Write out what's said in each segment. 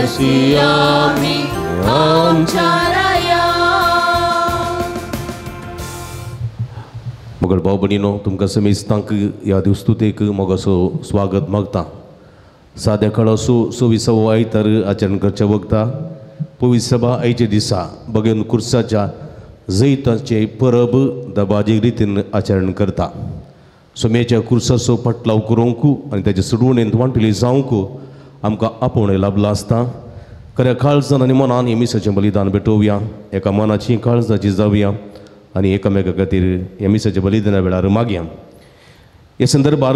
बसयामी आमच्या राया. मगळ भाव भयणीनो, तुमकां समेस्तांक ह्या दिवस्तुतेक मोगाचो स्वागत मागता. साद्या काळाचो सव्वीसावो आयतार आचरण करच्या वखता पवित्र सभा आयच्या दिसा बगेन कुर्साच्या जैताचे परब दबाजीक रितीन आचरण करता. सोम्याच्या कुर्साचो पाटलाव करूंक आनी ताचे सुडवणेंत वांटली जावंक आमकां आपोवणें लाभलां आसता. खऱ्या काळजान आनी मनान हे मिसाचें बलिदान भेटोवया, एका मनाची काळजाची जावया आनी एकामेका खातीर ह्या मिसाच्या बलिदाना वेळार मागया. हे संदर्भार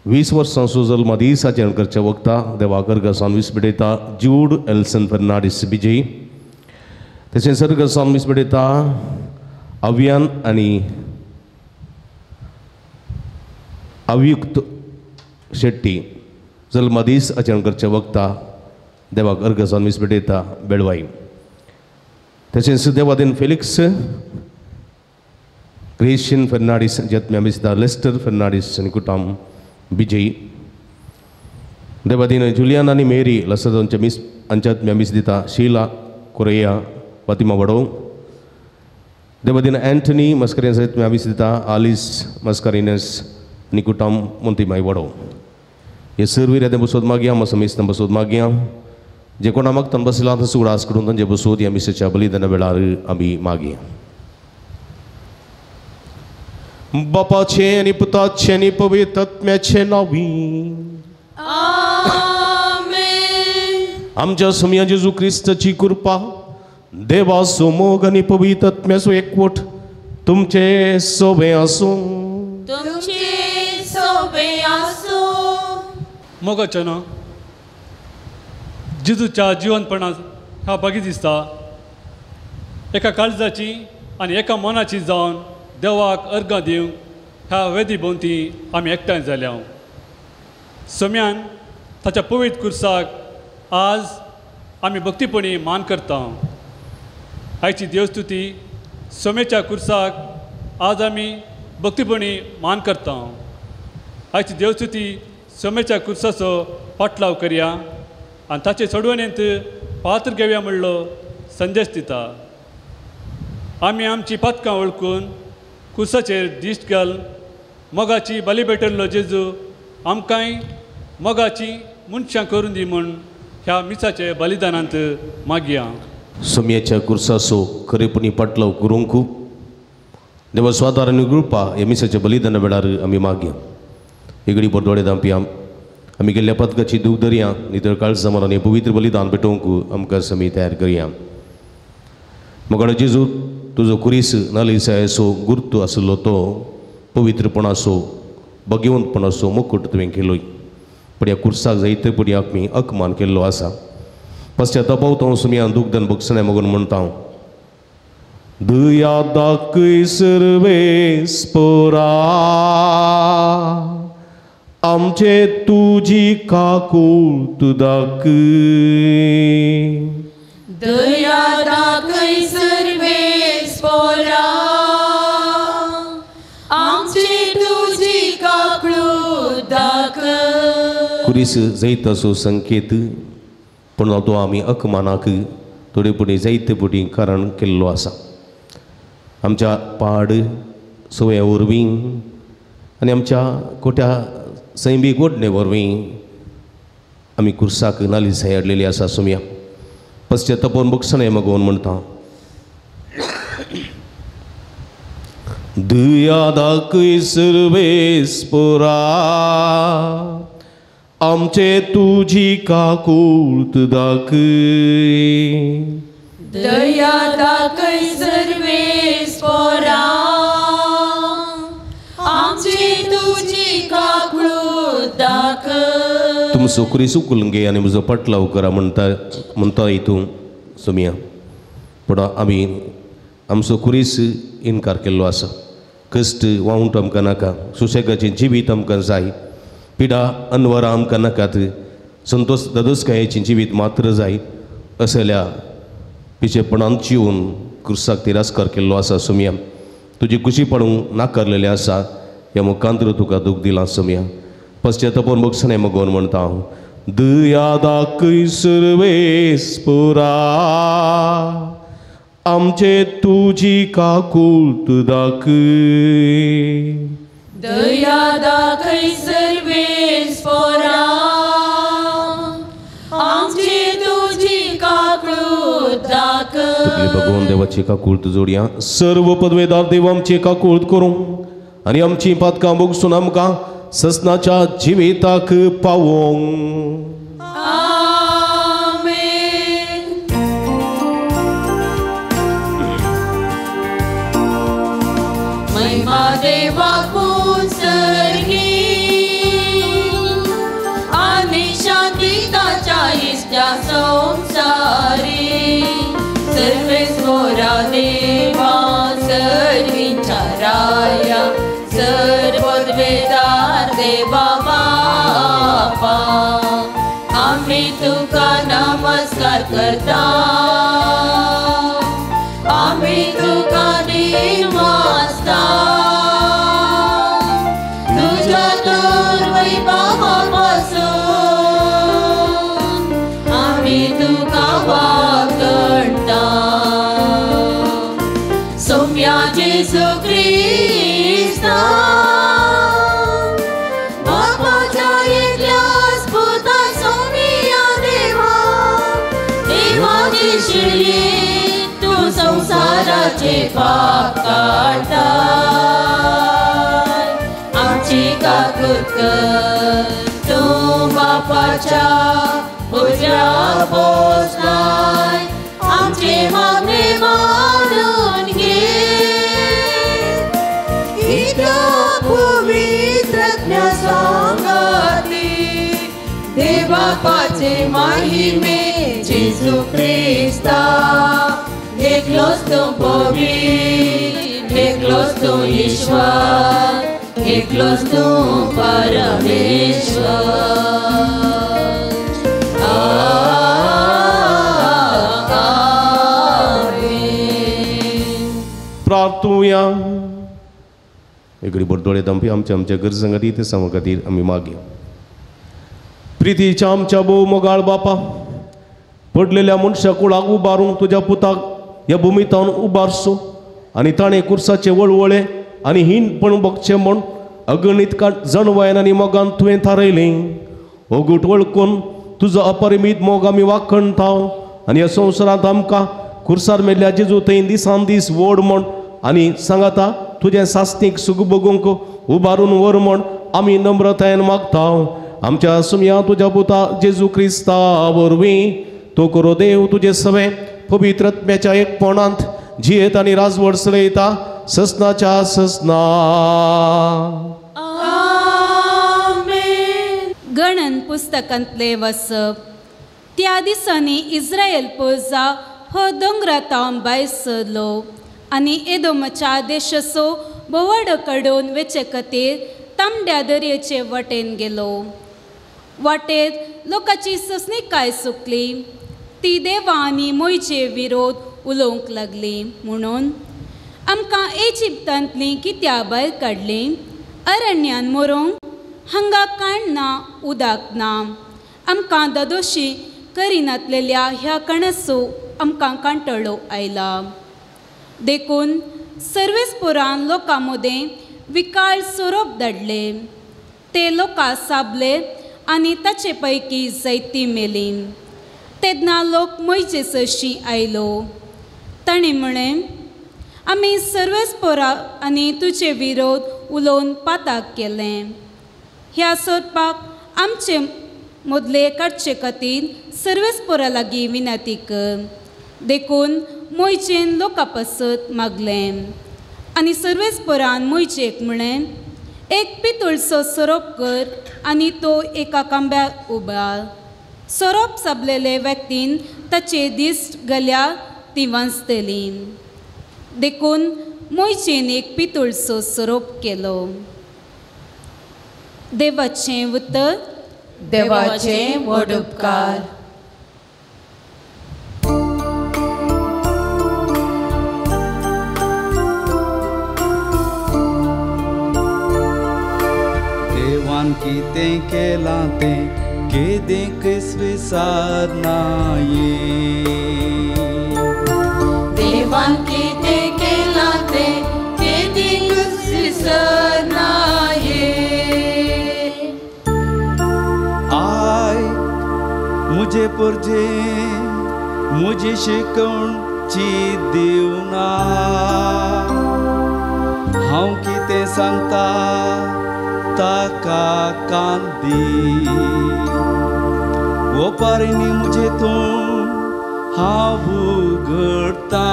20 वर्सांचो जल्मा दीस आचरण करच्या वखता देवा गर्गासान वीस भेटयता ज्यूड एल्सन फर्नांडीस बिजय. तशेंच सर्गासान वीस भेटयता अभियान आनी अवयुक्त शेट्टी जल्मा दीस आचरण करच्या वखता देवा गर्गासान वीस भेटयता बेळवाई. तशेंच देवादीन फेलिक्स क्रिएशन फर्नांडीस जत्म्या मिसता लेस्टर फर्नांडीस आनी कुटाम बिजयी. देवादीन जुलियान आनी मेरी लसदांच्या मिस हांच्या मिस दिता शीला कोरेया फातिमा वडो. देवादीन अँटनी मस्करिनस मिस दिता आलिस मस्करिनस आनी कुटाम मोंतीमाय वडो. हे सर्वीर येदें बसोद मागया, मातसो मिस बसोद मागया. जे कोणा मागतान बसला तसो उडास करून तांचे बसोद ह्या मिसाच्या बलिदाना वेळार आमी मागया. बापाचे आनी पुताचे आनी पवित्र आत्म्याचे नांवी आमेन. आमच्या सोम्या जेजू क्रिस्ताची कृपा, देवाचो मोग आनी पवित्र आत्म्याचो एकवट तुमचे सोबे आसूं. तुमचे सोबे आसूं. मोगाचें न्हू जेजूच्या जिवनपणांत ह्या बागी दिसता एका काळजाची आनी एका मनाची जावन देवाक अर्गां दिवंक ह्या वेदी भोंवती आमी एकठांय जाल्या. सम्यान ताच्या पवित्र कुर्साक आज आमी भक्तीपणी मान करता. आयची देवस्तुती सोमेच्या कुर्साक आज आमी भक्तीपणी मान करता. आयची देवस्तुती सोमेच्या कुर्साचो पाटलाव करया आनी ताचे सोडवणेंत पात्र घेवया म्हणलो संदेश दिता. आमी आमची पातकां वळखून कुर्साचेर दिश्ट घाल मोगाची बली भेटल्लो जेजू आमकांय मोगाची मनशां करून दी म्हूण ह्या मिसाचे बलिदानांत मागया. सोम्याच्या कुर्साचो खरेपणी पाटलाव करूंक देवा स्वादार आनी कृपा ह्या मिसाच्या बलिदाना वेळार आमी मागया. एगडी बोरदोडे दामपी आमी गेल्ल्या पदकाची दूख धरया, नितळ काळजा मनान पवित्र बलिदान भेटोवंक आमकां समी तयार करया. मगळ जेजू तुजो कुरीस नालिसायेचो गुर्तू आशिल्लो तो पवित्रपणाचो भगवंतपणाचो मुकुट तुवें केलोय. पण ह्या कुर्साक जायते पडी आमी अपमान केल्लो आसा. पश्चातापावता हांव सुमया दुखदन बक्षणें मगून म्हणटा हांव दया दाखय सर्वेस्पोरा आमचे तुजी काकूट दाखय. दया दाखय सर्वेस्पोरा आमचे तुजी काकूट दाखय. कुरीस जैताचो संकेत पूण तो आमी अकमानाक थोडे फुडें जायते फुडें कारण केल्लो आसा. आमच्या पाड सवया वरवीं आनी आमच्या खोट्या सैमीक ओडणे वरवीं आमी कुर्साक नालिसाय हाडलेली आसा. सुमया पश्चातापोवन बक्षणें मागोवन म्हणटा दया दाखय सर्वेस्पोरा आमचे तुजी काकूट दाखय. दया दाखय सर्वेस्पोरा आमचे तुजी काकूट दाखय. तुमचो कुरीस उखलून घे आनी म्हजो पाटलाव करा म्हणटा म्हणटा हितून सुमया. पूण आमी आमचो कुरीस इनकार केल्लो आसा. कश्ट वावंट आमकां नाका, सुशेगाचें जिवीत आमकां जाय, पिडा अनवरां आमकां नाकात, संतोष दादोसकायेचें जिवीत मात्र जाय असल्या पिशेपणान जिवन कुर्साक तिरस्कार केल्लो आसा. सुमया तुजी कुशी पडूंक नाकारलेलें आसा. ह्या मुखांतर तुका दूख दिलां सुमया. पश्चातापोवन बक्षणें मागोवन म्हणटा हांव दया दाखय सर्वेस्पोरा आमचे तुजी काकूट दाखय दया दाखय सर्वेस्पोरा आमचे तुजी काकूट दाखय. भगवान देवाची काकूट जोडया. सर्व पदवेदार देव आमची काकूट करूं आनी आमची पातकां भोगसून आमकां ससनाच्या जिविताक पावोंक. आमेन. महिमा देवाकून सर्गी आनी शांती ताच्या इश्टा संवसारी. सर्वेस्पोरा देवा सर्वींच्या राया सर्वपदवेदार देवा बापा आमी तुका नमस्कार करता आमी तुका दिनवासता तुज्या तर वैभवा पासून आमी तुका वागणता. सोम्या जेजू क्रिस्ता बापाच्या एकल्याच पुता सोम्या देवा देवाची शिरली तूं संवसाराचे पाप काडटा आमची काकूट कर तूं बापाच्या उजव्या बसलाय आमचे मागणे मानून घे. इतल्या पवित्रज्ञा सांगाती देवबापाचे महिमे जेजू क्रिस्ता एकलोच तूं पवित्र एकलोच तूं ईश्वर एकलोच तूं परमेश्वर. आमेन. प्रार्थुया. एकडे बरदोळे दामपी आमच्या आमच्या गरजां खातीर ते सामा खातीर आमी मागया. प्रितीच्या आमच्या भोव मोगाळ बापा पडलेल्या मनशा कुळाक उबारूंक तुज्या पुताक ह्या भुमितान उबारसो आनी ताणें कुर्साचे वळवळे आनी हीनपण बगचें म्हूण अगणीत जणवायन आनी मोगान तुवें थारयलें. ओगूट वळखून तुजो अपरिमीत मोग आमी वाखणता आनी ह्या संवसारांत आमकां कुर्सार मेल्ल्या जेजू थंय दिसान दीस व्हड म्हूण आनी सांगाता तुजें सास्तीक सुख भोगूंक उबारून व्हर म्हूण आमी नम्रतायेन मागता. आमच्या सुमया तुज्या पुता जेजू क्रिस्ता वरवीं तो करो देव तुजे सवे पवित्र आत्म्याच्या एकपणांत जियेत आनी राजवट चलयता ससनाच्या ससना. आमेन. गणन पुस्तकांतले वसप. त्या दिसांनी इस्रायल पोजा हो दोंगरातावन भायर सरलो आनी एदोमाच्या देशाचो भोंवडो काडून वेचे खातीर तांबड्या दर्याचे वाटेन गेलो. वाटेर लोकांची सोंसणीकाय सुकली. ती देवा आनी मोयचे विरोध उलोवंक लागली म्हणून आमकां इजिप्तांतलीं कित्या भायर काडलीं अरण्यान मरोंक हांगा काण ना उदक ना आमकां दादोशी करिनातलेल्या ह्या कणसो आमकां कांटळो आयला. देखून सर्वेस्पोरान लोकां मदें विकाळ सोरोप धाडले. ते लोकां साबले आनी ताचे पैकी जायतीं मेलीं. तेन्ना लोक मोयजे सरशीं आयलो. ताणें म्हळें आमी सर्वेस्पोरा आनी तुजे विरोध उलोवन पाताक केलें. ह्या सोरपाक आमचे मदले काडचे खातीर सर्वेस्पोरा लागीं विनंती कर. देखून मोयजेन लोकां पासत मागलें आनी सर्वेस्पोरान मोयजेक म्हळें एक पितुळचो सोरोप कर आनी तो एका खांब्यार उबार. सोरोप साबलेले व्यक्तीन ताचे दिश्ट घाल्यार ती वांचतली. देखून मोयजेन एक पितुळचो सोरोप केलो. देवाचें उतर. देवाचे व्हड उपकार. देवान कितें केलां तें केदेंकच विसरनाये. देवान कितें केलां तें केदींकच विसरनाये. आयक मुजे परजे मुजी शिकवणची दिवना, हांव कितें सांगता ताका कान दी. ओपारींनी मुजें तोंड हांव उगडटा,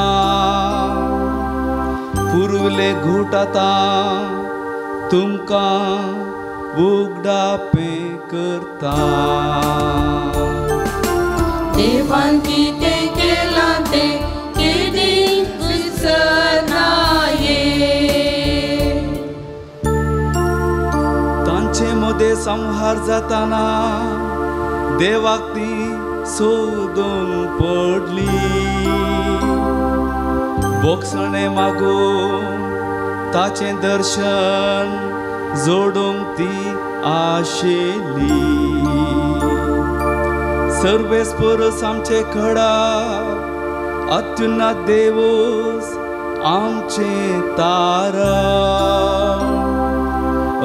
पुर्विल्ले घूट आतां तुमकां उगडापें करता. देवान कितें केलां तें केदींक विसरनाये. तांचे मदें संहार जाताना देवाक ती सोदून पडली, बोगसणें मागून ताचें दर्शन जोडूंक ती आशेली. सर्वेस्परस आमचे खडा अत्युन्नत देवूस आमचे तारा,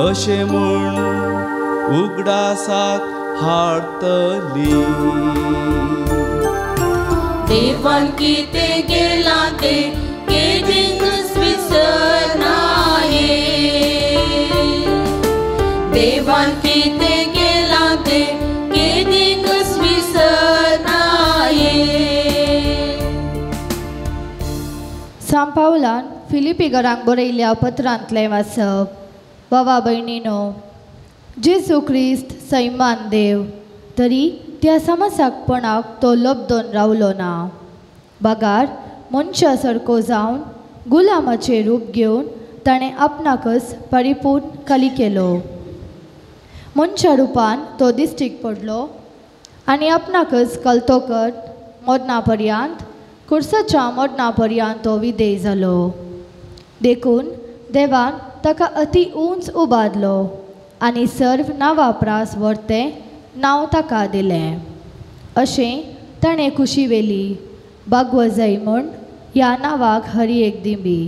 अशें म्हूण उगडासाक हाडटली. देवान कितें केलां तें केदींकच विसरनाये. देवान कितें केलां तें केदींकच विसरनाये. सांत पावलान फिलिपीकरांक बरयल्ल्या पत्रांतलें वाचप. बाबा भयणीनो, जेजू क्रिस्त सैमान देव तरी त्या समसाकपणाक तो लब्दोन रावलो ना, बगार मनशा सारको जावन गुलामाचें रूप घेवन ताणें आपणाकच परिपूर्ण खाली केलो. मनशा रुपान तो दिश्टीक पडलो आनी आपणाकच कलतोकर मरणा पर्यंत कुर्साच्या मरणा पर्यंत तो विधेय जालो. देखून देवान ताका अती उंच उबारलो आनी सर्व नांवा प्रास व्हरतें नांव ताका दिलें. अशें ताणें खुशी वेली बागवजय म्हूण ह्या नांवाक हरी एक दिंबी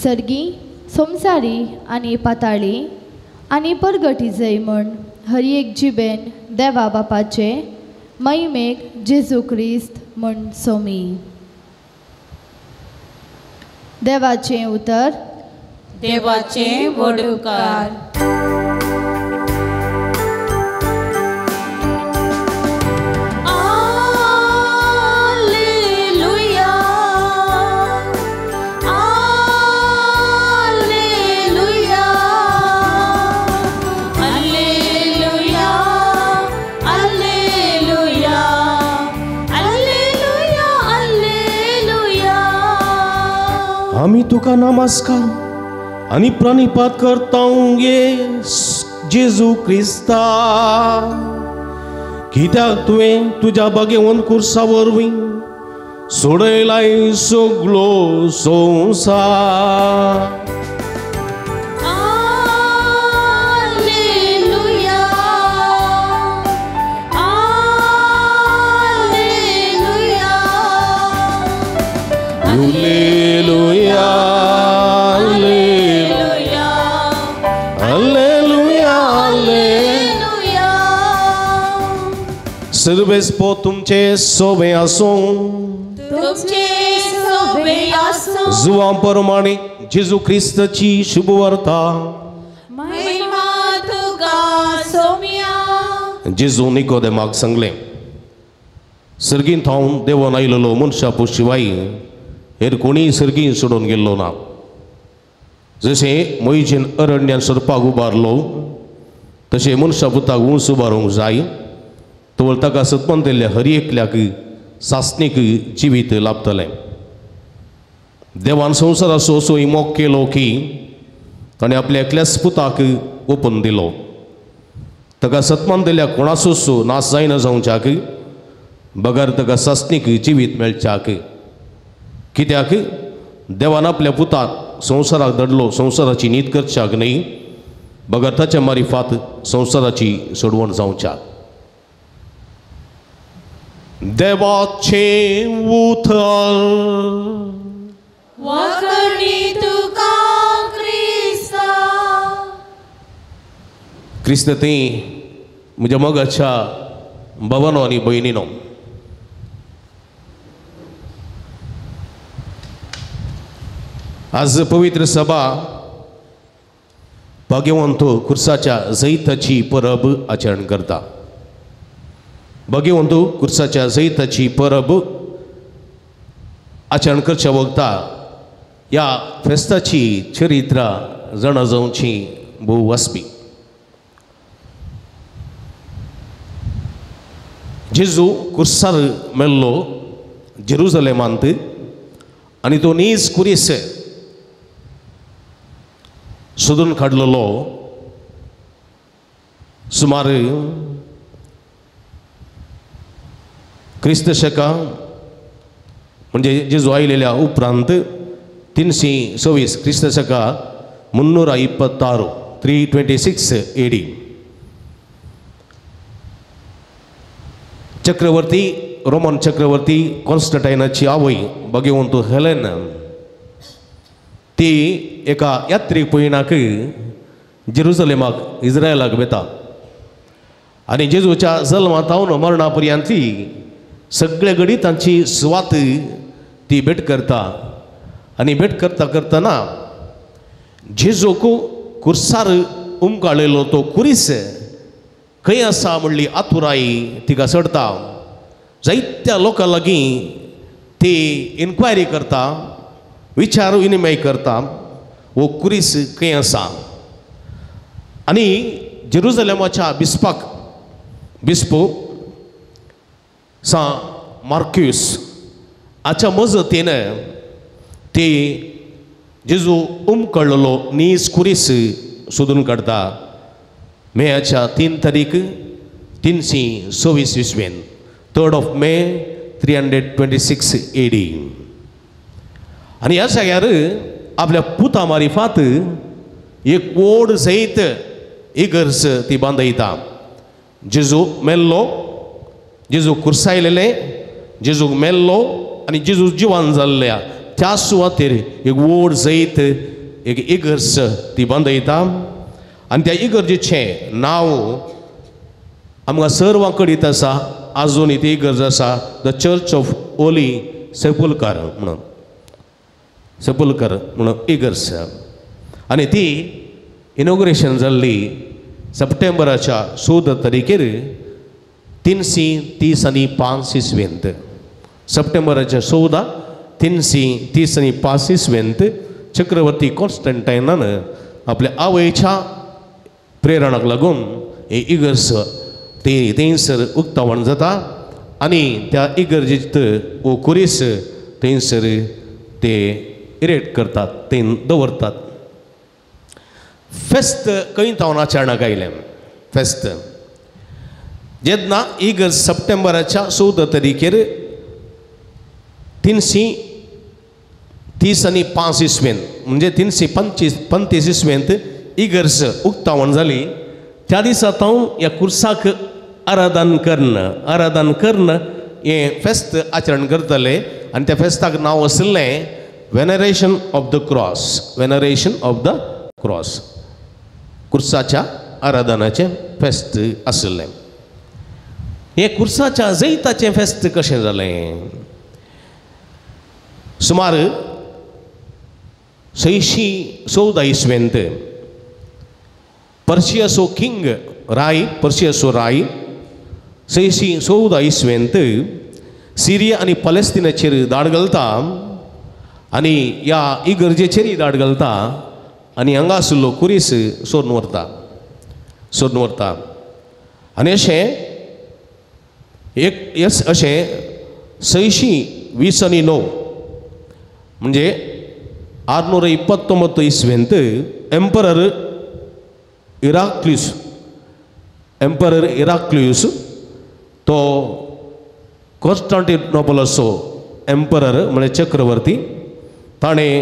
सर्गी संवसारी आनी पाताळी आनी परगटी जय म्हूण हरी एक जिबेन देवा बापाचे महिमेक जेजू क्रिस्त म्हूण सोमी. देवाचें उतर. देवाचें व्हड उपकार. आलेलुया, आलेलुया, आलेलुया, आलेलुया, आलेलुया, आलेलुया. आमी तुका नमस्कार आनी प्रणिपात करता गे जेजू क्रिस्ता, कित्याक तुवें तुज्या बागेवन कुर्सा वरवीं सोडयलाय सगलो संवसार. आलेलुया, आलेलुया, आलेलुया, आलेलुया, आलेलुया. सर्वेस्पो तुमचे सोबे आसूं, तुमचे सोबे आसूं. जुवां प्रमाणे जेजू क्रिस्ताची शुभवार्ता. महिमा तुका सोम्या. जेजू निकोदेमाक सांगलें, सर्गीन थावन देवान आयलेलो मनशा शिवाय हेर कोणीय सर्गीन सोडून गेल्लो ना. जशें मोहिजेन अरण्यान सरपाक उबारलो तशें मनशा पुताक उंच उबारूंक जाय, तवळ ताका सत्पन दिल्ल्या हर एकल्याक सासणीक जिवीत लाभतलें. देवान संवसाराचो असो मोग केलो की ताणें आपल्या एकल्याच पुताक ओपन दिलो. ताका सत्मान दिल्या कोणाचोच नाश जायना जावच्याक, बगर ताका सासणीक जिवीत मेळच्याक. कित्याक देवान आपल्या पुताक संवसाराक धाडलो संवसाराची नीत करच्याक न्हय, बगर ताच्या मारिफात संवसाराची सोडवण जावच्याक. देवाचें उतर वाकणी तुका क्रिस्ता. क्रिस्त ती म्हज्या मोगाच्या भावानो आनी भयणीनो, आज पवित्र सभा भाग्यवंत खुर्साच्या जैताची परब आचरण करता. भाग्यवंत खुर्साच्या जैताची परब आचरण करच्या वखता ह्या फेस्ताची चरित्रां जाणा जावची भोव वाजपी. जेजू खुर्सार मेल्लो जेरुजलेमांत आनी तो नीज कुरीस सोदून काडलेलो सुमार क्रिस्त शका म्हणजे जेजू आयलेल्या उपरांत 326 क्रिस्त शका 326 326 AD चक्रवर्ती रोमन चक्रवर्ती कॉन्स्टंटायनाची आवय भाग्यवंत हेलेन ती एका यात्रीक पयणाक जेरुजलेमाक इस्रायलाक वेता आनी जेजूच्या जल्मा तावन मरणा पर्यंत सगळे घडी तांची सुवात ती भेट करता आनी भेट करता करतना जेजूक कुर्सार उमकाळिल्लो तो कुरीस खंय आसा म्हणली आतुराय तिका चडता. जायत्या लोकां लागीं ती इन्क्वायरी करता, विचार विनिमय करता, वो कुरीस खंय आसा. आनी जेरुजलेमाच्या बिस्पाक बिस्पो सा मार्क्यूस हाच्या मजतीन ती जेजू उमकळ्ळो नीज कुरीस सोदून काडटा. मेयाच्या 3 तारीख 326 इसवेन 3 May 326 AD. आनी ह्या जाग्यार आपल्या पुता मारिफात एक व्हड सयत इगर्ज ती बांदयता. जेजू मेल्लो, जेजू कुर्सायलेले, जेजूक मेल्लो आनी जेजू जिवान जाल्ल्या त्या सुवातेर एक व्हड जैत एक इगर्ज ती बांदयता. आनी त्या इगर्जेचें नांव आमकां सर्वां कडेन आसा, आजून ती इगर्ज आसा the church of Holy Sepulchre म्हणून, सेपुलकर म्हणून इगर्ज. आनी ती इनॉग्रेशन जाल्ली सप्टेंबराच्या 14 तारखेर 335 इसवेंत. सप्टेंबराच्या 14 335 इसवेंत चक्रवर्ती कॉन्स्टंटायनान आपल्या आवयच्या प्रेरणाक लागून ही इगर्ज ती थंयसर उक्तावण जाता आनी त्या इगर्जेत वो कुरीस थंयसर ते इरेक्ट करतात, ते दवरतात. फेस्त खंय तावन आचरणाक आयलें? फेस्त जेन्ना इगर्ज सप्टेंबराच्या 14 तारखेर 335 इसवेंत म्हणजे 335 इसवेंत इगर्ज उक्तावण जाली. त्या दिसा तावन ह्या कुर्साक आराधन करणं, आराधन करणं हें फेस्त आचरण करतले. आनी त्या फेस्ताक नांव आशिल्लें veneration of the cross, veneration of the cross, कुर्साच्या आराधनाचें फेस्त आशिल्लें. हें कुर्साच्या जैताचें फेस्त कशें जालें? सुमार 614 इसवेंत पर्शियाचो किंग राय, पर्शियाचो राय 614 इसवेंत सिरिया आनी पलेस्तिनाचेर धाड घालता आनी ह्या इगर्जेचेरय धाड घालता आनी हांगा आशिल्लो कुरीस सोडून व्हरता, सोडून व्हरता. आनी अशें एक अशें 629 म्हणजे 629 इसवेंत एम्परर इराक्लियूस, एम्परर इराक्लियूस तो कॉन्स्टांटिनोपलाचो एम्परर म्हळ्यार चक्रवर्ती, ताणें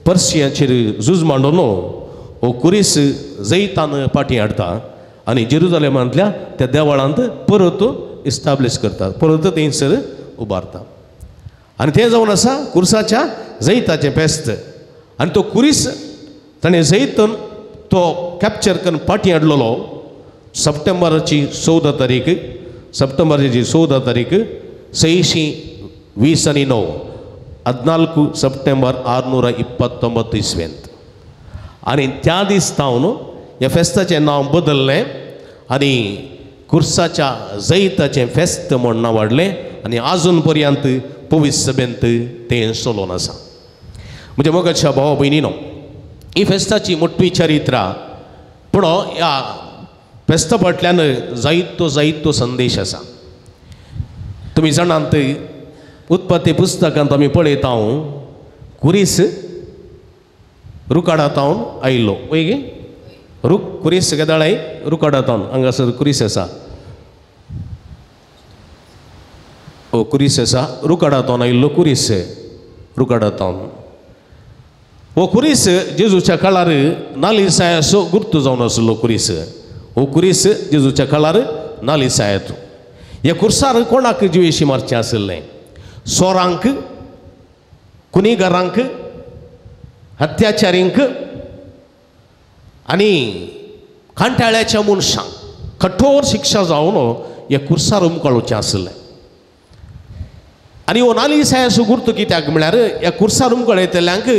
पर्शियाचेर झूज मांडून हो कुरीस जैतान फाटीं हाडटा आनी जेरुजलेमांतल्या त्या देवळांत परत इस्टाब्लिश करतात, परत थंयसर उबारता. आनी तें जावन आसा कुर्साच्या जैताचें फेस्त. आनी तो कुरीस ताणें जैतन तो कॅप्चर करून पाटी हाडलेलो सप्टेंबराची 14 तारीख, सप्टेंबराची 14 तारीख 629, 14 सप्टेंबर 629 इस्वेंत. आनी त्या दीस तावन ह्या फेस्ताचें नांव बदललें आनी कुर्साच्या जैताचें फेस्त म्हूण नांव वाडलें आनी आजून पर्यंत पवित्र सभेंत तें चलोवन आसा. म्हज्या मोगाच्या भावा भयणीनो, ही फेस्ताची मोठी चरित्रा, पूण ह्या फेस्ता फाटल्यान जायतो जायतो संदेश आसा. तुमी जाणात उत्पत्ती पुस्तकांत आमी पळयता कुरीस रुकाडातावन आयिल्लो, वय गे रूख कुरीस केदाळाय रुकाडातावन हांगासर कुरीस आसा, ओ कुरीस आसा, रुकाडातावन आयिल्लो कुरीस, रुकाडातावन. हो कुरीस जेजूच्या काळार नालिसायाचो गुर्तू जावन आसलो कुरीस. हो कुरीस जेजूच्या काळार नालिसायाचो. ह्या कुर्सार कोणाक जिवेशी मारचें आशिल्लें? चोरांक, गुन्हेगारांक, हत्याचारींक आनी कांटाळ्याच्या मनशांक कठोर शिक्षा जावन ह्या कुर्सार उमकाळोवचें आशिल्लें. आनी हो नालिसायाचो गुर्तू कित्याक म्हळ्यार ह्या कुर्सार उमकळयतल्यांक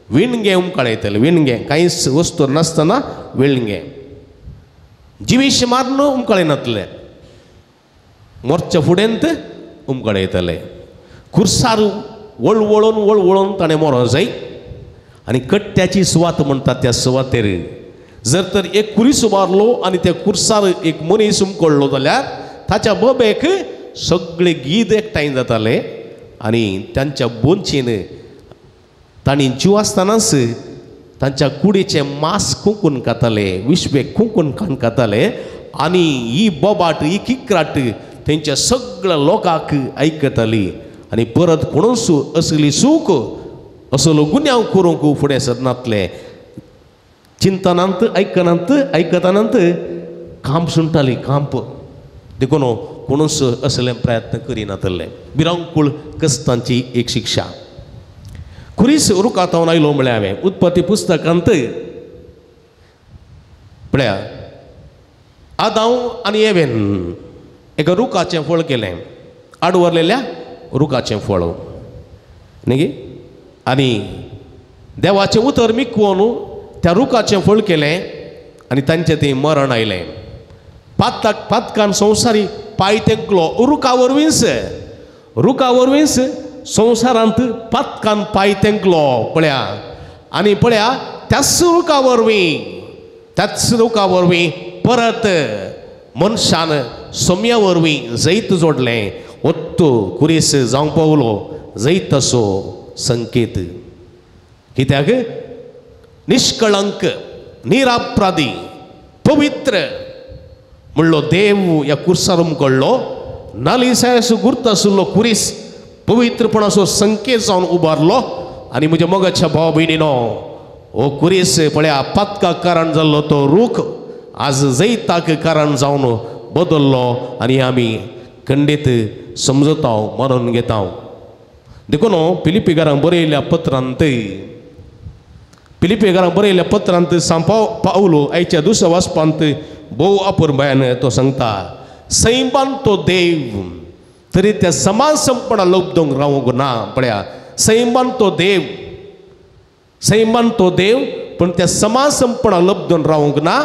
विणगें उमकळयतलें, विणगें कांयच वस्तू नासतना विणगें, जिवीश मारून उमकळयनातलें, मोर्च्या फुडेंत उमकळयतले. कुर्सार वळवळून वळवळून ताणें मरो जाय. आनी कट्ट्याची सुवात म्हणटात त्या सुवातेर जर तर एक कुरीस उबारलो आनी त्या कुर्सार एक मनीस उमकळ्ळो जाल्यार ताच्या बोबेक सगळे गीद एकठांय जाताले आनी तांच्या बोंचीन तांणी जीव आसतनाच तांच्या कुडीचें मांस कुंकून खाताले, विश्वेक कुंकून खाण खाताले. आनी ही बोबाट, ही किकराट तेंच्या सगळ्या लोकांक आयकताली आनी परत कोणूच असली चूक असलो गुन्यांव करूंक फुडें सरनातले. चिंतनांत आयकनांत आयकतानांत कांप सुणटाली, कांप. देखून कोणूच असले प्रयत्न करिनातले. भिरांकूळ कस्तांची एक शिक्षा. कुरीस रुखातावन आयलो म्हळ्यार हांवें उत्पत्ती पुस्तकांत पळया आदांव आनी एवेन एका रुखाचें फळ केलें, आडवरलेल्या रुखाचें फळ न्ही. आनी देवाचें उतर मिकवोन त्या रुखाचें फळ केलें आनी तांचें तें मरण आयलें. पातकान संवसारी पांय तेंकलो रुखा वरवींच, रुखा वरवींच संवसारांत पातकान पांय तेंकलो पळया. आनी पळया त्याच रुखा वरवीं, त्याच रुखा वरवीं परत मनशान सोम्या वरवीं जैत जोडलें. ओत्तो कुरीस जावंक पावलो जैताचो संकेत. कित्याक? निष्कळंक, निरापराधी, पवित्र म्हणलो देव ह्या कुर्सार उमकळ्ळो. नालिसायाचो गुर्त आशिल्लो कुरीस पवित्रपणाचो संकेत जावन उबारलो. आनी म्हज्या मोगाच्या भाव भयणीनो, हो कुरीस पळया पातकाक कारण जाल्लो तो रूख आज जैताक कारण जावन बदल्लो आनी आमी खंडीत समजता, मानून घेता. देखून फिलिपीकारांक बरयल्ल्या पत्रांत, फिलिपीकारांक बरयल्ल्या पत्रांत सांपाव पावलो आयच्या दुसऱ्या वाचपांत भोव अपुरबायान तो सांगता, सैमान तो देव तरी त्या समान संपणा लोपदोंक रावंक ना. पळया सैमान तो देव, सैमान तो देव पूण त्या समान संपणा लब्दून रावंक ना.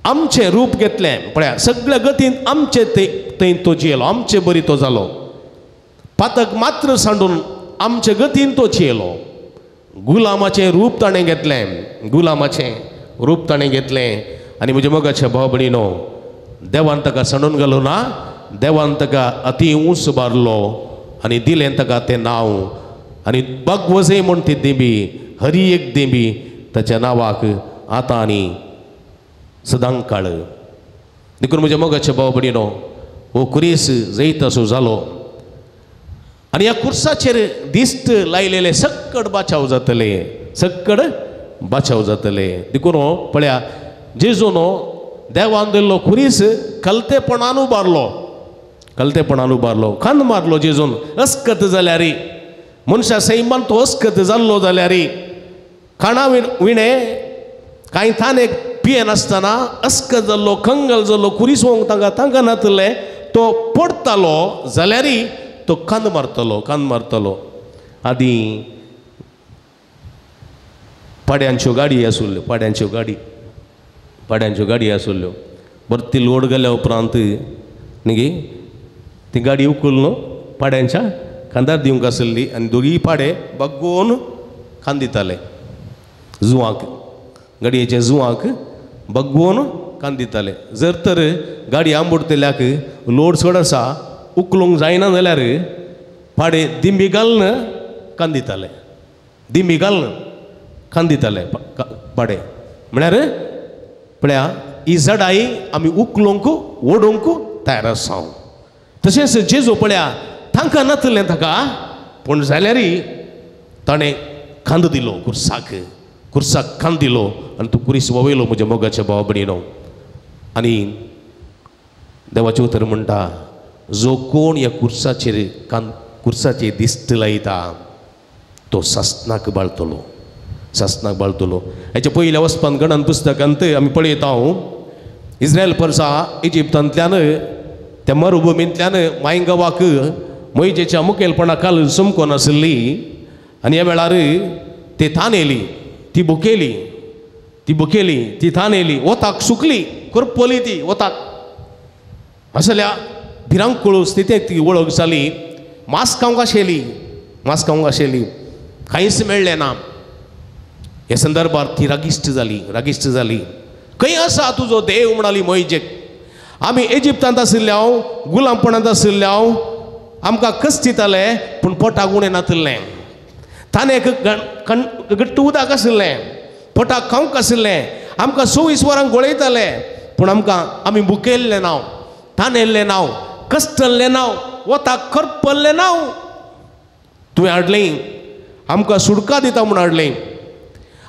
आमचें रूप घेतलें पळया, सगळ्या गतीन आमचे थंय तो जियेलो, आमचे बरी तो जालो. पातक मात्र सांडून आमचे गतीन तो जियेलो. गुलामाचें रूप ताणें घेतलें, गुलामाचें रूप ताणें घेतलें. आनी म्हज्या मोगाच्या भाव भयणीनो, देवान ताका सांडून घालो ना, देवान ताका अती उंच बारलो आनी दिलें ताका तें नांव. आनी बागवजे म्हूण ती देंबी, हरी एक देंबी ताच्या नांवाक आतां आनी सदां काळ. देखून म्हज्या मोगाच्या भाव भयणीनो, हो कुरीस जैतासो जालो आनी ह्या कुर्साचेर दिश्ट लायलेले सक्कड बाचाव जातले, सक्कड बाचाव जातले. देखून पळया जेजून देवान दिल्लो खुरीस कलतेपणान उबारलो, कलतेपणान उबारलो, खांद मारलो जेजून. अस्कत जाल्यार मनशा सैमान तो अस्कत जाल्लो जाल्यार खाणा विणे कांय थानेक पियेनासतना अस्कत जाल्लो, कंगल जाल्लो, खुरीस वोंक तांकां तांकां नातले तो पडटालो जाल्यार तो कांद मारतलो, कांद मारतलो. आदीं पाड्यांच्यो गाडी आसुल्ल्यो, पाड्यांच्यो गाडी, पाड्यांच्यो गाडी आसुल्ल्यो. बरती लोड गेल्या उपरांत न्ही ती गाडी उखल न्हू पाड्यांच्या खांदार दिवंक आसली आनी दोगीय पाडे बग्गोवन खांद दिताले जुवांक, गाडयेच्या जुवांक बग्गोवन खांद दिताले. जर तर गाडी आंबुडटल्याक लोड चड आसा उखलूंक जायना जाल्यार पाडे दिंबी घालून खांद दिताले, दिंबी घालून खांद दिताले पाडे. म्हळ्यार पळया ही जडाई आमी उखलूंक ओडूंक तयार आसा. तशेंच जेजू पळया तांकां नातलें ताका, पूण जाल्यार ताणें खांद दिलो खुर्साक, खुर्साक खांद दिलो आनी तूं खुरीस वयलो म्हज्या मोगाच्या भावा भयणीनो. आनी देवाचें उतर म्हणटा जो कोण ह्या खुर्साचेर खुर्साचेर दिश्ट लायता तो सासनाक बाळतलो, सासनाक बाळतलो. हेच्या पयल्या वचपान गणन पुस्तकांत आमी पळयता इस्रायल परसा इजिप्तांतल्यान त्या मरुभुमींतल्यान मायंगावाक मोयजेच्या मुखेलपणा खाल चमकोन आशिल्ली आनी ह्या वेळार ते तानेली, ती भुकेली, ती भुकेली, ती तानेली, वताक सुकली, करपली ती वताक. असल्या भिरांकूळ स्थितीक ती वळख जाली. मांस खावंक आशिल्ली, मांस खावंक आशिल्ली, कांयच मेळ्ळें ना. ह्या संदर्भार ती रागिश्ट जाली, रागिश्ट जाली. खंय आसा तुजो देव म्हणाली मोयजेक. आमी इजिप्तांत आशिल्ले हांव, गुलामपणांत आशिल्ले हांव, आमकां कश्ट दिताले पूण पोटाक उणें नातिल्लें, ताणें घट्ट उदक आशिल्लें, पोटाक खावंक आशिल्लें, आमकां 24 वरां गोळयताले पूण आमकां आमी भुकेल्लें नांव, तानेल्लें नांव, कश्टल्लें नांव, वताक करपल्लें नांव. तुवें हाडलें आमकां सुडका दिता म्हूण हाडलें,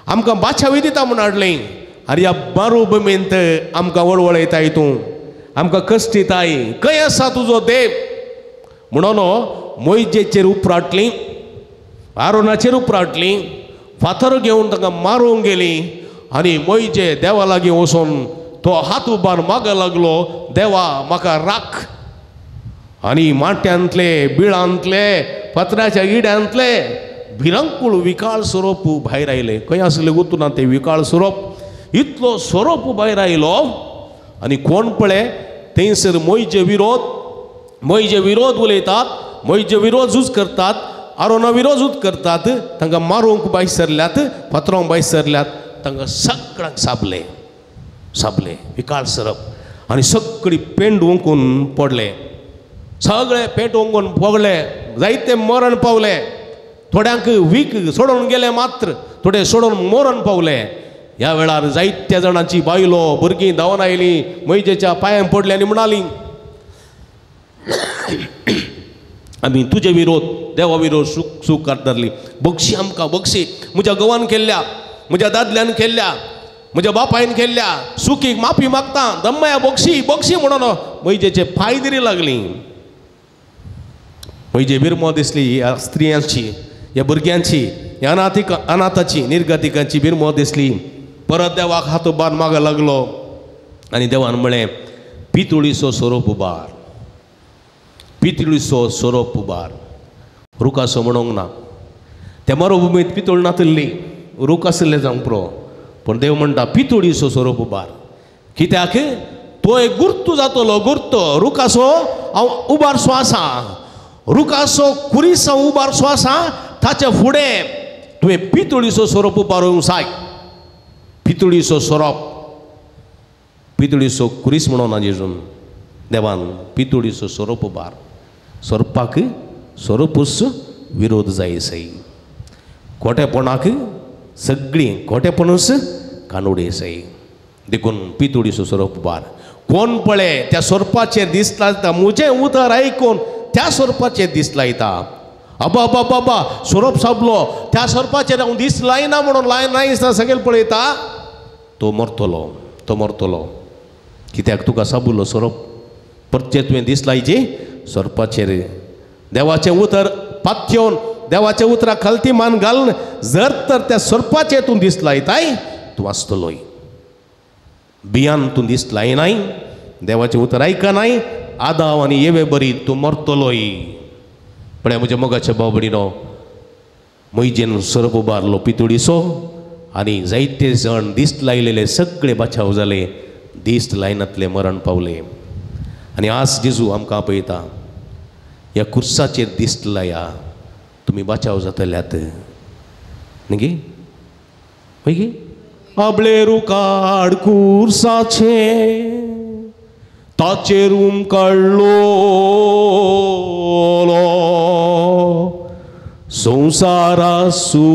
आमकां बाचावी दिता म्हूण हाडलें. आनी ह्या मरुभुमींत आमकां वळवळयताय तूं, आमकां कश्ट दिताय, खंय आसा तुजो देव म्हणून मोयजेचेर उपराटली, आरोनाचेर उपराटली, फातर घेवन तांकां मारूंक गेली. आनी मोयजे देवा लागीं वचून तो हात उबार माग लागलो, देवा म्हाका राख. आनी माट्यांतले, बिळांतले, फातराच्या इड्यांतले भिरांकूळ विकाळ सोरोप भायर आयले. खंय आसले गुतूना ते विकाळ सोरोप, इतलो सोरोप भायर आयलो. आनी कोण पळय थंयसर मोयजे विरोध, मोयजे विरोध उलयतात, मोयजे विरोध झूज करतात, आरोना विरोध झूज करतात, तांकां मारूंक भायर सरल्यात, फातरांक भायर सरल्यात, तांकां सगळ्यांक साबले, साबले विकाळ सरप. आनी सगळी पेंड ओंकून पडले, सगळे पेंट ओंकून पडले, जायते मरण पावले. थोड्यांक वीक सोडून गेले मात्र, थोडे सोडून मरण पावले. ह्या वेळार जायत्या जाणांची बायलो भुरगीं धांवन आयलीं, मोयजेच्या पांयां पडली आनी म्हणाली आमी तुजे विरोध देवा विरोध सूख सूख धरली, बक्षी आमकां बक्षी, म्हज्या घोवान केल्ल्या, म्हज्या दादल्यान केल्ल्या, म्हज्या बापायन केल्ल्या सुखीक माफी मागता, दम्मया बक्षी बक्षी म्हणून मोयजेचे पांय धरी लागली. मोयजे बिरमो दिसली ह्या स्त्रियांची, ह्या भुरग्यांची, ह्या अनाथिक अनाथाची, निर्गतिकांची बिरमो दिसली. परत देवाक हात उबार माग लागलो आनी देवान म्हळें पितुळीचो सोरोप उबार, पितुळीचो सोरोप उबार. रुखाचो म्हणूंक ना, त्या मरुभुमींत पितूळ नातिल्ली, रूख आशिल्ले जावंक पुरो, पूण देव म्हणटा पितुळीचो सोरोप उबार. कित्याक तो एक गुर्तू जातलो, गुर्तो रुखाचो हांव उबारसो आसा, रुखाचो खुरीस हांव उबारसो आसा, ताच्या फुडें तुवें पितुळीचो सोरोप उबारूंक जाय. पितुळीचो सोरोप, पितुळीचो खुरीस म्हणून ना जेजून, देवान पितुळीचो सोरोप उबार. सोरपाक सोरोपूच विरोध जाय सई, खोटेपणाक सगळीं खोटेपणूच कानोडे सई. देखून पितुळीचो सोरोप उबार. कोण पळय त्या सोरपाचेर दीस लायता, म्हजें उतर आयकून त्या सोरपाचेर दीस लायता. अबा अबा बाबा सोरोप साबलो, त्या सोरपाचेर हांव दीस लायना म्हणून लायना दिसता सगळे पळयता, तो मरतलो, तो मरतलो. कित्याक तुका साबुल्लो सोरोप परचें तुवें दीस लायची सोरपाचेर. देवाचें उतर पाथ्योन देवाच्या उतरा खालती मान घालून जर तर त्या सोरपाचेर तूं दीस लायताय तूं वाचतलोय. बियान तूं दीस लायनाय, देवाचें उतर आयकनाय, आदाव आनी येवे बरी तूं मरतलोय. पळय म्हज्या मोगाच्या भाव भयणीनो, मैजेन सोरोप उबारलो पितुळीचो आनी जायते जण दीस लायलेले सगळे बाचाव जाले, दीस लायनातले मरण पावले. आनी आज जेजू आमकां आपयता, ह्या कुर्साचेर दीस लाया, तुमी बाचाव जातल्यात. न्ही गी आबळे रुखाड कुर्साचे ताचेर उमकाडलो संवसारासो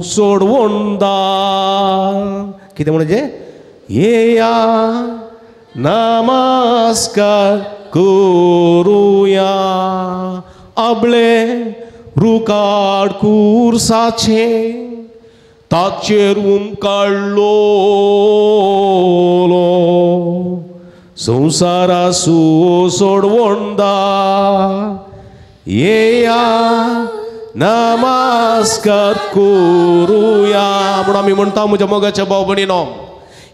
सोडवंदा. कितें म्हणजे येया नमस्कार करुया आबळे रुखाड कुर्साचे ताचेर उमकाडलो संवसारासो सोडवंदा येया नमस्कार करुया. म्हणून आमी म्हणटा म्हज्या मोगाच्या भाव भयणीनो,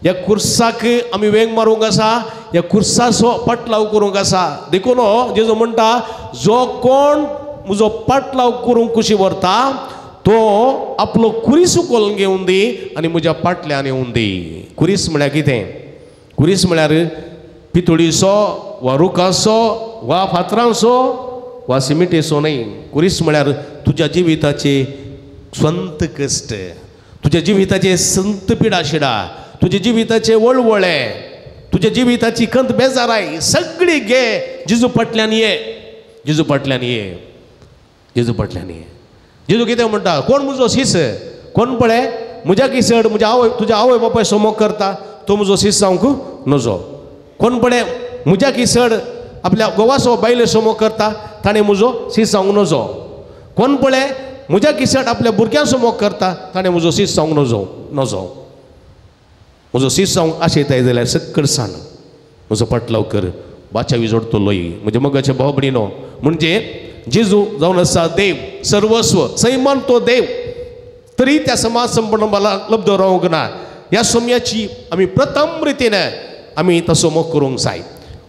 ह्या कुर्साक आमी वेंग मारूंक आसा, ह्या कुर्साचो पाटलाव करूंक आसा. देखून जेजू म्हणटा जो कोण म्हजो पाटलाव करूंक कुशी व्हरता तो आपलो कुरीस उखलून घेवन दी आनी म्हज्या पाटल्यान येवन दी. कुरीस म्हळ्यार कितें? कुरीस म्हळ्यार पितुळीचो वा रुखाचो वा फातरांचो वा सिमिटेचो न्हय. कुरीस म्हळ्यार तुज्या जिविताचे संत कश्ट, तुज्या जिविताचे संत पिडाशिडा, तुज्या जिविताचे वळवळे, तुज्या जिविताची खंत बेजाराय सगळी घे जेजू फाटल्यान ये, जेजू फाटल्यान ये, जेजू फाटल्यान ये. जेजू कितें म्हणटा? कोण म्हजो शीस, कोण पळय म्हज्या किसड म्हज्या आवय तुज्या आवय बापाय समोग करता तो म्हजो शीस जावंक नजो. कोण पळय म्हज्या किसड आपल्या घोवाचो बायले समोग करता ताणें म्हजो शीस जावंक नजो. कोण पळय म्हज्या किसड आपल्या भुरग्यां समोग करता ताणें म्हजो शीस जावंक नजो नजो. म्हजो शीस जावंक आशेताय जाल्यार सक्कड सान म्हजो पाटलाव कर, बाचावी जोडतलोय. म्हज्या मोगाच्या भाव भयणीनो, म्हणजे जेजू जावन आसा देव सर्वस्व सैमान तो देव, तरी त्या समाज संपूर्ण मला लब्ध रावंक ना. ह्या सोम्याची आमी प्रथम रितीन आमी तसो मोग करूंक जाय.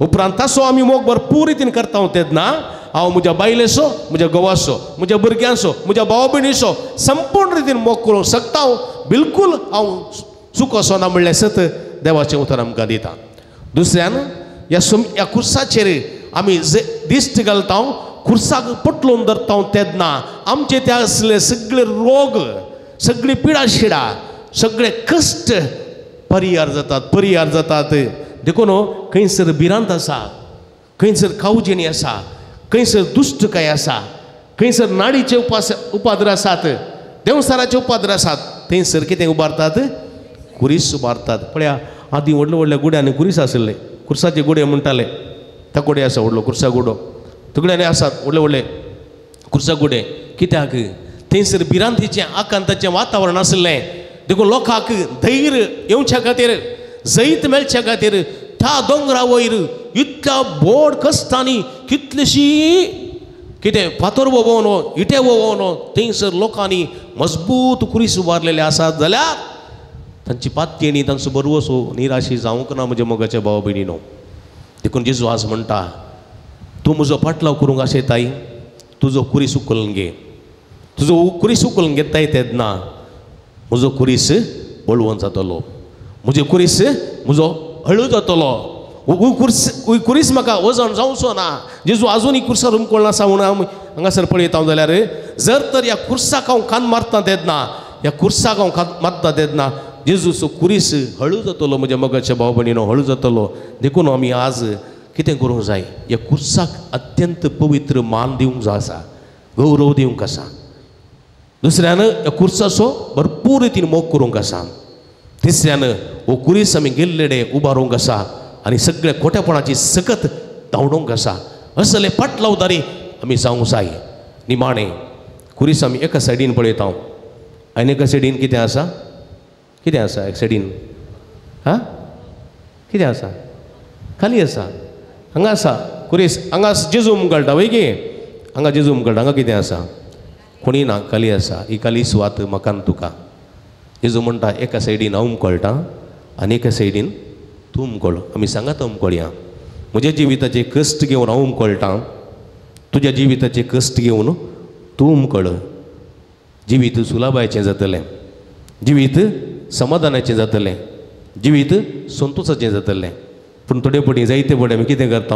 उपरांत तसो आमी मोग भरपूर रितीन करता तेन्ना हांव म्हज्या बायलेचो, म्हज्या घोवाचो, म्हज्या भुरग्यांचो, म्हज्या भाव भयणीचो संपूर्ण रितीन मोग करूंक शकता. हांव बिलकूल हांव चुकोसो ना म्हणल्यार सत देवाचें उतर आमकां दिता. दुसऱ्यान ह्या कुर्साचेर आमी दिश्ट घालता, कुर्साक पटलोवन धरता तेन्ना आमचे त्या आसले सगळे रोग, सगळी पिडाशिडा, सगळे कश्ट परिहार जातात, परिहार जातात. देखून खंयसर भिरांत आसा, खंयसर कावजेणी आसा, खंयसर दुश्टकाय आसा, खंयसर नाडीचे उपाद्र आसात, देंवसाराचे उपाद्र आसात, थंयसर कितें उबारतात? कुरीस उबारतात. पळया आदीं व्हडल्या व्हडल्या गुड्यांनी कुरीस आशिल्ले, कुर्साचे गुडे म्हणटाले, त्या गुडे आसा व्हडलो कुर्सा गुडो, तुगड्यांनी आसात व्हडले व्हडले कुर्सा गुडे. कित्याक? थंयसर भिरांतीचें आकांताचें वातावरण आशिल्लें. देखून लोकांक धैर्य येवच्या खातीर, जैत मेळच्या खातीर त्या दोंगरा वयर इतल्या बोड कश्टांनी कितलीशी कितें फातर वोवोन, इटे वोवोन थंयसर लोकांनी मजबूत कुरीस उबारलेले आसात जाल्यार तांची पातयेणी, तांचो बरवसो निराशी जावंक ना म्हज्या मोगाच्या भाव भयणीनो. देखून जेजू आज म्हणटा तूं म्हजो पाटलाव करूंक आशेताय, तुजो कुरीस उखलून घे. तुजो कुरीस उखलून घेताय तेन्ना म्हजो कुरीस बळवंत जातलो, म्हजे कुरीस म्हजो हळू जातलो, कुरीस म्हाका वजन जावचो ना. जेजू आजूनय कुर्सार हुमकळना आसा म्हणून हांव हांगासर पळयता जाल्यार जर तर ह्या कुर्साक हांव कान मारता तेन्ना, ह्या कुर्साक हांव कान मारता तेन्ना जेजूचो कुरीस हळू जातलो म्हज्या मोगाच्या भाव भयणीनो, हळू जातलो. देखून आमी आज कितें करूंक जाय? ह्या कुर्साक अत्यंत पवित्र मान दिवंक जाय आसा, गौरव दिवंक आसा. दुसऱ्यान ह्या कुर्साचो भरपूर रितीन मोग करूंक आसा. तिसऱ्यान हो कुरीस आमी गेल्लेडे उबारूंक आसा आनी सगळ्या खोटेपणाची सकत धांवडोवंक आसा. असले पाटलावदारी आमी जावंक जाय. निमाणें कुरीस आमी एका सायडीन पळयता आनी एका सायडीन कितें आसा? कितें आसा एक सायडीन? हा, कितें आसा? खाली आसा हांगा आसा कुरीस हांगा जेजू उमकळटा वय गे हांगा जेजू उमकळटा हांगा कितें आसा कोणी ना खाली आसा ही खाली सुवात म्हाका आनी तुका जेजू म्हणटा एका सायडीन हांव उमकळटा आनी एका सायडीन तूं उमकळ आमी सांगात उमकळया म्हज्या जिविताचे कश्ट घेवन हांव उमकळटा तुज्या जिविताचे कश्ट घेवन तूं उमकळ जिवीत सुलाबायचें जातलें जिवीत समाधानाचें जातलें जिवीत संतोशाचें जातलें पूण थोडे पटी जायते पटी आमी कितें करता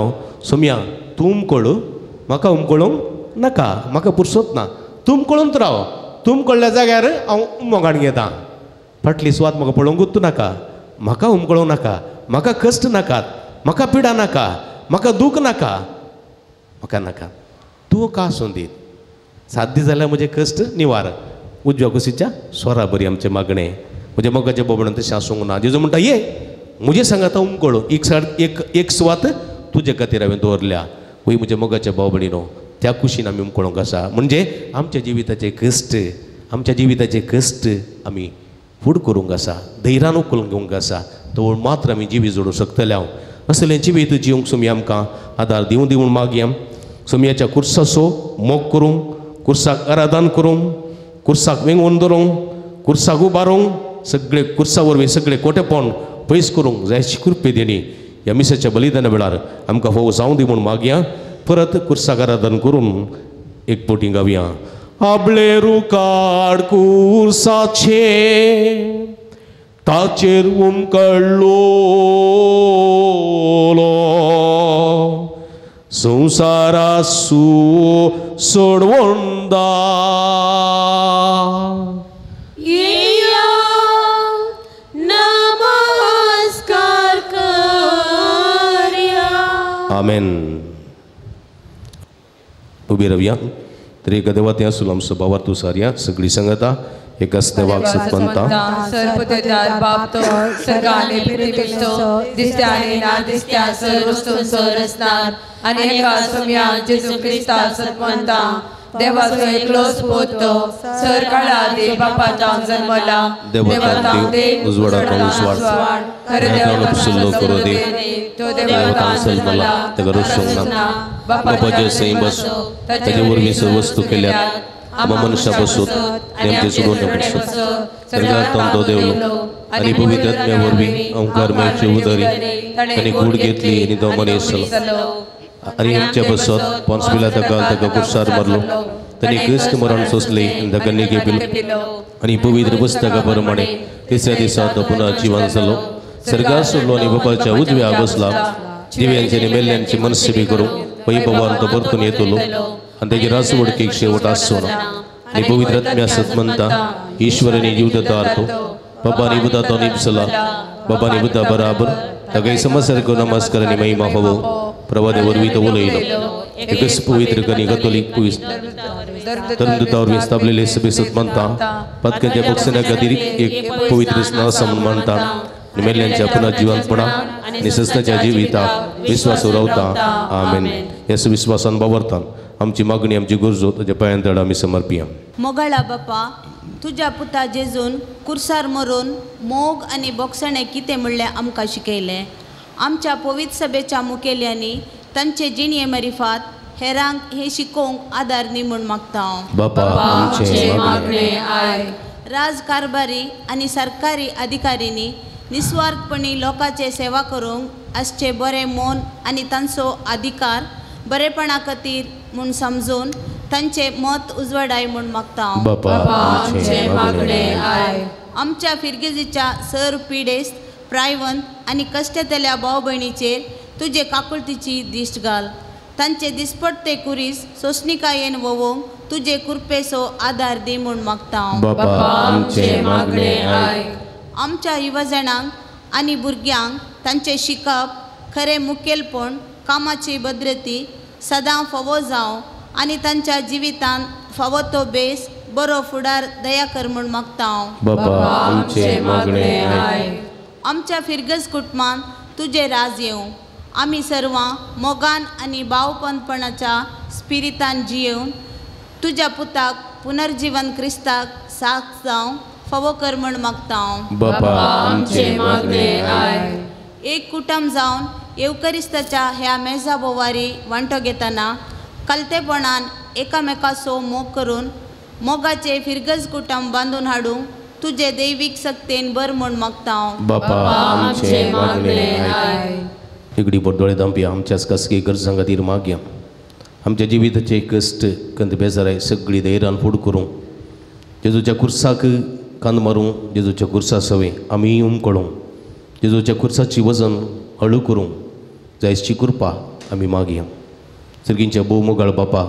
सोम्या तूं उमकळ म्हाका उमकळूंक नाका म्हाका पुरसोत ना तूं उमकळून राव तूं उमकळ्ळ्या जाग्यार हांव उमोगाण घेता फाटली सुवात म्हाका पळोवंकूच नाका म्हाका उमकळोवंक नाका म्हाका कश्ट नाकात म्हाका पिडा नाका म्हाका दूख नाका म्हाका नाका तूं का आसूं दी सात दीस जाल्यार म्हजें कश्ट निवार उजव्या कुशीच्या स्वरा बरी आमचें मागणें म्हज्या मोगाच्या बोबणान तशें आसूंक ना जेजू म्हणटा ये म्हजे सांगाता उमकळो एक साड एक एक सुवात तुजे खातीर हांवें दवरल्या वय म्हज्या मोगाच्या भाव भयणीनो त्या कुशीन आमी उमकळोंक आसा म्हणजे आमच्या जिविताचे कश्ट आमच्या जिविताचे कश्ट आमी फूड करूंक आसा धैर्यान उखलून घेवंक आसा तो मात्र आमी जिवीत जोडूंक शकतले हांव असलें जिवीत जिवंक सुमी आमकां आदार दिवं दिवन मागया सोमयाच्या कुर्साचो मोग करूंक कुर्साक आराधन करूंक कुर्साक वेंगोवन धरूंक कुर्साक उबारूंक सगळे कुर्सा वरवीं सगळे कोटेपण पयस करूंक जायची कृपे देणी ह्या मिसाच्या बलिदाना वेळार आमकां फावो जावं दी म्हूण मागया परत कुर्साक आराधन करून एक पोटी गावया आबळे रुकाड कुर्साचे ताचेर उमकळ्ळो संवसारासू सोडवंदा येया नमस्कार करया आमेन. उबी रावया तर एका देवा त्या आसूल आमचो भावार्थ सारया सगळी संगता एकाच देवाक सत्पंता सर्वपदार बाप तो सर्गाने पृथ्वीचो दिसत्या आणि ना दिसत्या सर्व वस्तूंचो रचणार आणि एका सोम्या जेजू क्रिस्ता सत्वंता देवाचो एकलोच पूत तो सर काळा आदी बापाचा जन्मला देवता देव उजवाडांत उजवाड खरे देवाक करो देव तो देवता जन्मला ताका रचूंक ना बापाचे सैम बस ताचे वरवीं सर्व वस्तू केल्यात आमा मनशा बसूत आनी आमचे सोडून बसूत सर्गांत तो देवलो आनी पवित्र आत्म्या वरवीं ओंकार मेळचे उदरी ताणें गूड घेतली आनी तो मनीस जालो आनी आमच्या बसत पोन्स पिलाता ताका कुर्सार मारलो ताणें क्रिस्त मरण सोंसलें आनी ताका निगे पिलो आनी पवित्र पुस्तका प्रमाणे तिसऱ्या दिसा तो पुनः जिवन जालो सर्गार सोडलो आनी बापाच्या उजव्या बसला जिव्यांचे आनी मेल्ल्यांची मनसेवी करूं पै बाबान तो परतून येतलो आनी ताची रासवडकेक शेवट आसचो ना आनी पवित्र आत्म्या सत म्हणटा ईश्वरानी जीव दता तो बाबानी बुधा तो निपसला बाबानी बुधा बराबर ताका समसारको नमस्कार आनी महिमा फावो प्रभादे वरवीं तो उलयलो एकच पवित्र कनी कथोलीक धर्मदूता वरवीं स्थापलेले सभे सत मानता पातकांच्या बक्षण्या खातीर एक पवित्र स्नान म्हूण मानता आनी मेल्ल्यांच्या पुनः जिवंतपणा आनी सस्नाच्या जिविताक विस्वास रावता. आमेन. ह्या विस्वासान बावरतान आमची मागणी आमची गरजो ताच्या पांयां तड आमी समर्पिया. मोगाळा बापा तुज्या पुता जेजून कुर्सार मरून मोग आनी बोगसणें कितें म्हणलें आमकां शिकयलें. आमच्या पवित्र सभेच्या मुखेल्यांनी तांचे जिणये मरिफात हेरांक हें शिकोवंक आदार दी म्हूण मागता हांव. बापा आमचें मागणें आयक. राजकारभारी आनी सरकारी अधिकाऱ्यांनी निस्वार्थपणी लोकांचे सेवा करूंक आसचें बरें मन आनी तांचो अधिकार बरेपणा खातीर म्हूण समजून तांचें मत उजवाडाय म्हूण मागता हांव. बापा आमचें मागणें आयक. आमच्या फिरगेजीच्या सर पिडेस्त प्रायवंत आनी कश्टतल्या भाव भयणीचेर तुजे काकुळतीची दिश्ट घाल. तांचे दिसपट्टे कुरीस सोंसणिकायेन वोवोंक तुजे कुरपेचो आदार दी म्हूण मागता हांव. बापा आमचें मागणें आयक. आमच्या युवजणांक आनी भुरग्यांक तांचें शिकप खरें मुखेलपण कामाची भद्रती सदां फावो जावं आनी तांच्या जिवितांत फावो तो बेस बरो फुडार दया कर म्हूण मागता हांव. बापा आमचें मागणें आयक. आमच्या फिरगज कुटुंबान तुजें राज येवं. आमी सर्वां मोगान आनी भावपणपणाच्या स्पिरितान जियेवन तुज्या पुताक पुनर्जिवन क्रिस्ताक साथ जावं फावो कर म्हूण मागता हांव. बापा आमचें मागणें आयक. एक कुटुंब जावन येवकरिस्ताच्या ह्या मेजा बोवारी वांटो घेतना कलतेपणान एकामेकाचो मोग करून मोगाचे फिरगज कुटुंब बांदून हाडूंक तुजे दैवीक सक्तेन बर म्हूण मागता हांव. बापा आमचें मागणें आयक. इगडी बोडोळे दांपी आमच्याच खासगी गरजां खातीर मागया. आमच्या जिविताचे कश्ट कंद बेजाराय सगळी धैर्यान फुड करूं, जेजूच्या कुर्साक कांद मारूं, जेजूच्या कुर्सा सवे आमी उमकळूं, जेजूच्या कुर्साची वजन हळू करूं जायची कृपा आमी मागया. सर्गींच्या भोव मोगाळ बापा,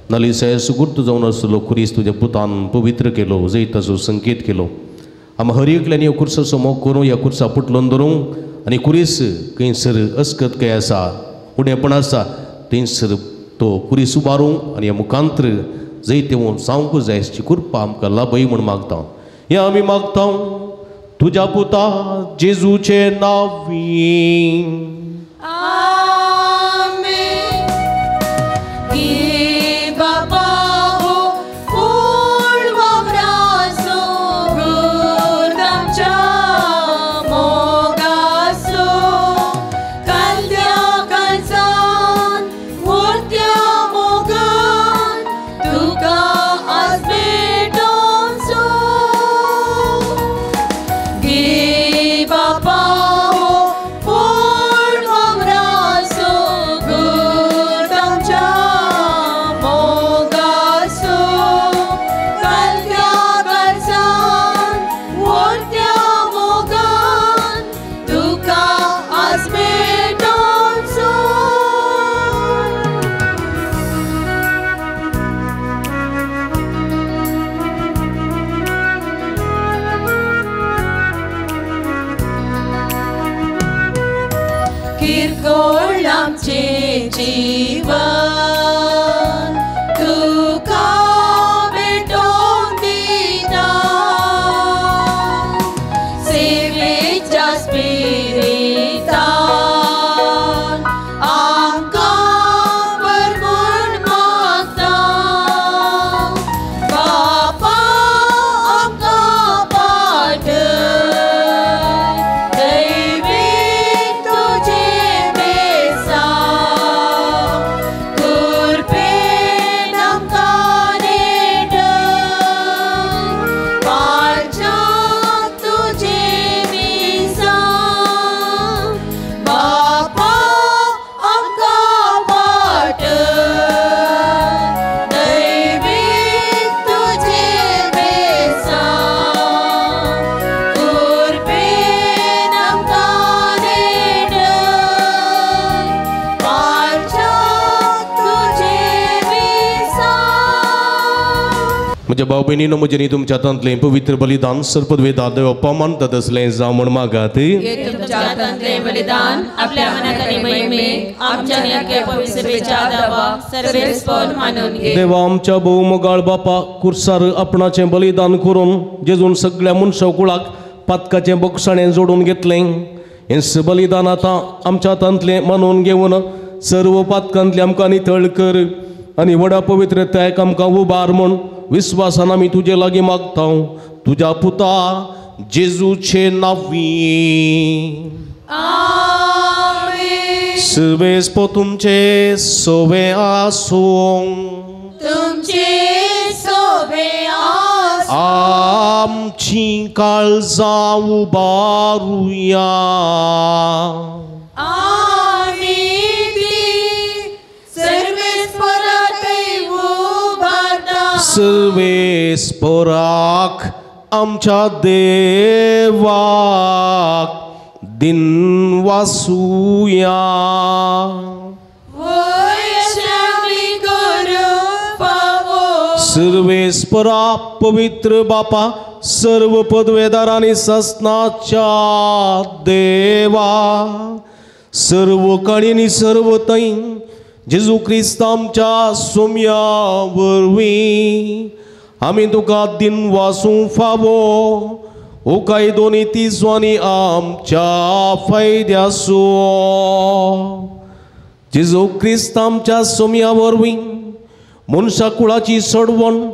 नाली साय सुगूर्त जावन आसलो खुरीस तुज्या पुतान पवित्र केलो, जैताचो संकेत केलो. आमी हर एकल्यान ह्या कुर्साचो मोग करूं, ह्या कुर्सा पुटलोन धरूं आनी खुरीस खंयसर अस्कत खंय आसा उणेपण आसा थंयसर तो खुरीस उबारूं आनी ह्या मुखांत्र जैतेवून जावंक जायची कृपा आमकां लाभय म्हूण मागता. हें आमी मागता तुज्या पुता जेजूचे नांवी. म्हज्या भाव भयणीनो, म्हजें न्ही तुमच्या हातांतलें पवित्र बलिदान सर्पद्वेदा देव अपमानतात असलें जावं म्हूण मागात. तुमच्या हातांतलें बलिदान आपल्या मनाक आनी महिमेक आमच्या न्याय पवित्रतेच्या दावाक सर्वेस्पर मानून घे. देवा आमच्या भोव मोगाळ बापा, कुर्सार आपणाचें बलिदान करून जेजून सगळ्या मनशाकुळाक पातकाचें बोगसाणें जोडून घेतलें. हें बलिदान आतां आमच्या हातांतलें मानून घेवन सर्व पातकांतलें आमकां नितळ कर आनी व्हडा पवित्रतायेक आमकां उबार म्हूण विस्वासान आमी तुजे लागीं मागता तुज्या पुता जेजूचे नांवी. आमेन. सर्वेस्पर तुमचे सोवे आसूं. तुमचे सोवे आसूं. आमची काळजां उबारुया. सर्वेस्पराक आमच्या देवाक दिनवासुया. सर्वेस्परा पवित्र बापा, सर्व पदवेदार आनी ससनाच्या देवा, सर्व काणी सर्व तै जेजू क्रिस्त आमच्या सोम्या वरवीं आमी तुका दिनवासूं फावो. ओ कायदो नी तिजवानी आमच्या फायद्यासो जेजू क्रिस्त आमच्या सोम्या वरवीं मनशा कुळाची सडवण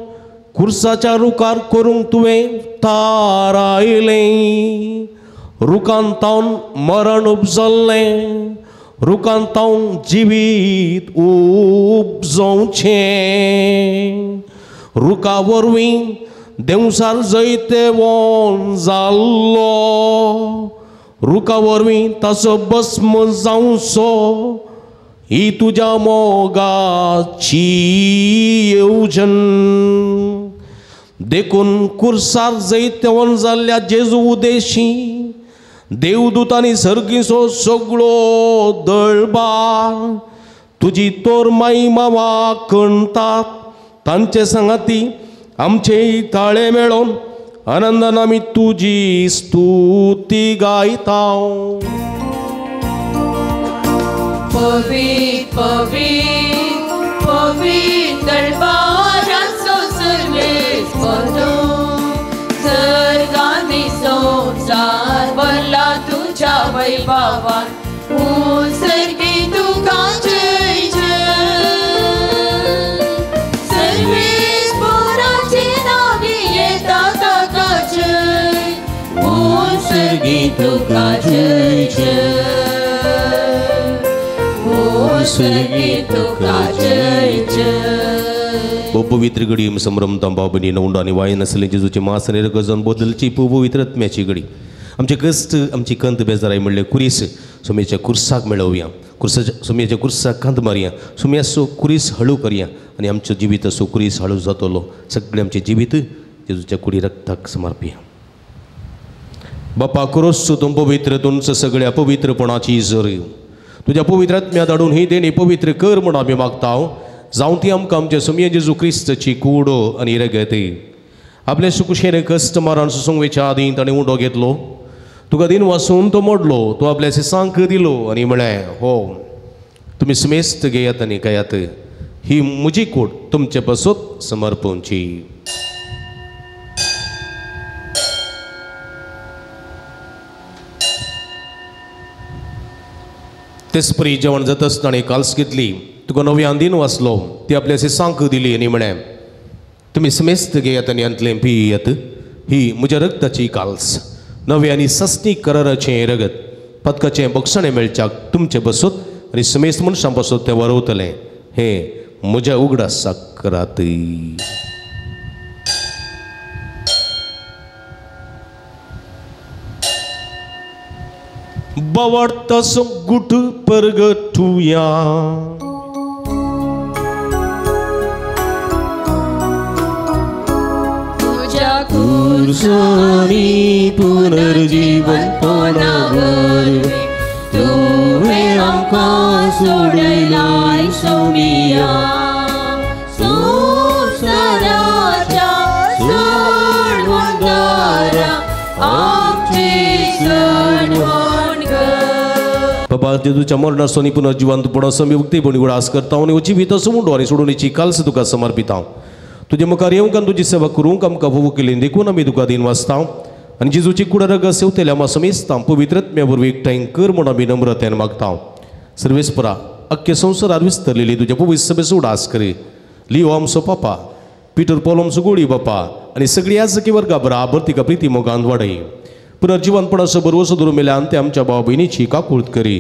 खुर्साच्या रुखार करूंक तुवें थारायलें. रुखान तावन मरण उपजल्लें, रुकांतावन जिवीत उपजोवचें. रुका वरवीं देंवसार जैतेवोन जाल्लो, रुका वरवीं ताचो भस्म जावचो, ही तुज्या मोगाची येवजण. देखून कुर्सार जैतेवोन जाल्ल्या जेजू उदेशी देवदूतांनी सर्गीचो सगळो दळबार तुजी तोर माई मावा कणतात. तांचे सांगाती आमचे ताळे मेळोन आनंदान आमी तुजी स्तुती गायता. पवित्र पवित्र पवित्र दरबाराचो सर्वेस्पर सर्गांनी संवसार भरला तुज्या वैभवान. उत्सर्गी तुका जय जय. सर्वेस्पराचे नांवी येता ताका जय. उत्सर्गी तुका जय जय. उत्सर्गी तुका जय जय. पवित्र घडी संभ्रमता बाबनी नवंडो आनी वायन आसलें जेजूचे मास आनी रगत जावन बदलची पवित्र आत्म्याची घडी. आमचे कश्ट आमची कंत बेजाराय म्हणलें कुरीस सोम्याच्या कुर्साक मेळोवया, कुर्साच्या सोम्याच्या कुर्साक कांत मारया, सोम्याचो कुरीस हळू करया आनी आमचो जिवीत असो कुरीस हळू जातलो. सगळें आमचें जिवीत जेजूच्या कुडी रक्ताक समर्पया. बापा कुरोस तूं पवित्र, तुमचं सगळ्या पवित्रपणाची जर तुज्या पवित्र आत्म्या धाडून ही देणी पवित्र कर म्हूण आमी मागता. जावं ती आमकां आमच्या सोमये जेजू क्रिस्ताची कूड आनी रगत. आपल्या सुकुशेन कश्ट मारान सुसंगवेच्या आदीं ताणें उंडो घेतलो, तुका दिन वासून तो मोडलो, तो आपल्या सांक दिलो आनी म्हळें, हो तुमी समेस्त घेयात आनी खायात, ही म्हजी कूड तुमचे पासत समर्पणची. तेचपरी जेवण जाताच ताणें काल्स घेतली, तुका नव्यान दिन वाचलो, ती आपल्या सांक दिली आनी म्हळें, तुमी समेस्त घेयात आनी हांतलें पियात, ही म्हज्या रक्ताची काल्स, नवे आनी सस्नी कराराचें रगत, पदकाचें बक्षणें मेळच्याक तुमचे बसत आनी समेस्त मनशां बसत तें वरवतलें, हें म्हज्या उगडासाक करात. बावडतासो गुट परगटुया. कुर्सानी पुनर्जीवनपणा वरवीं तुवें आमकां सोडयलाय सोमिया. संवसाराच्या सोडवणदारा आमची सोडवण कर. बाबा जेजूच्या मरणाचो आनी पुनर्जिवंतपणाचो आमी उक्तेपणी उगडास करता आनी जिवीत असो उंडो आनी सोडवणेची काल्स तुका समर्पिता. तुजे मुखार येवंक आनी तुजी सेवा करूंक आमकां फावो केली देखून आमी तुका दिन वाचता आनी जेजूची कुडा रगत सेवतल्या आमकां समेस्तां पवित्र आत्म्या वरवीं एकठांय कर म्हूण आमी नम्रतेन मागता. सर्वेस्परा अख्खे संवसारार विस्तरलेली तुज्या पवित्र सभेचो उगडास करी. लियो आमचो पापा, पिटर पॉल आमचो गोळी बापा आनी सगळी याजकी वर्गा बराबर तिका प्रिती मोगान वाडय. पुनर्जिवनपणाचो बरवसो धरून मेल्यान ते आमच्या भाव भयणीची काकूळत करी.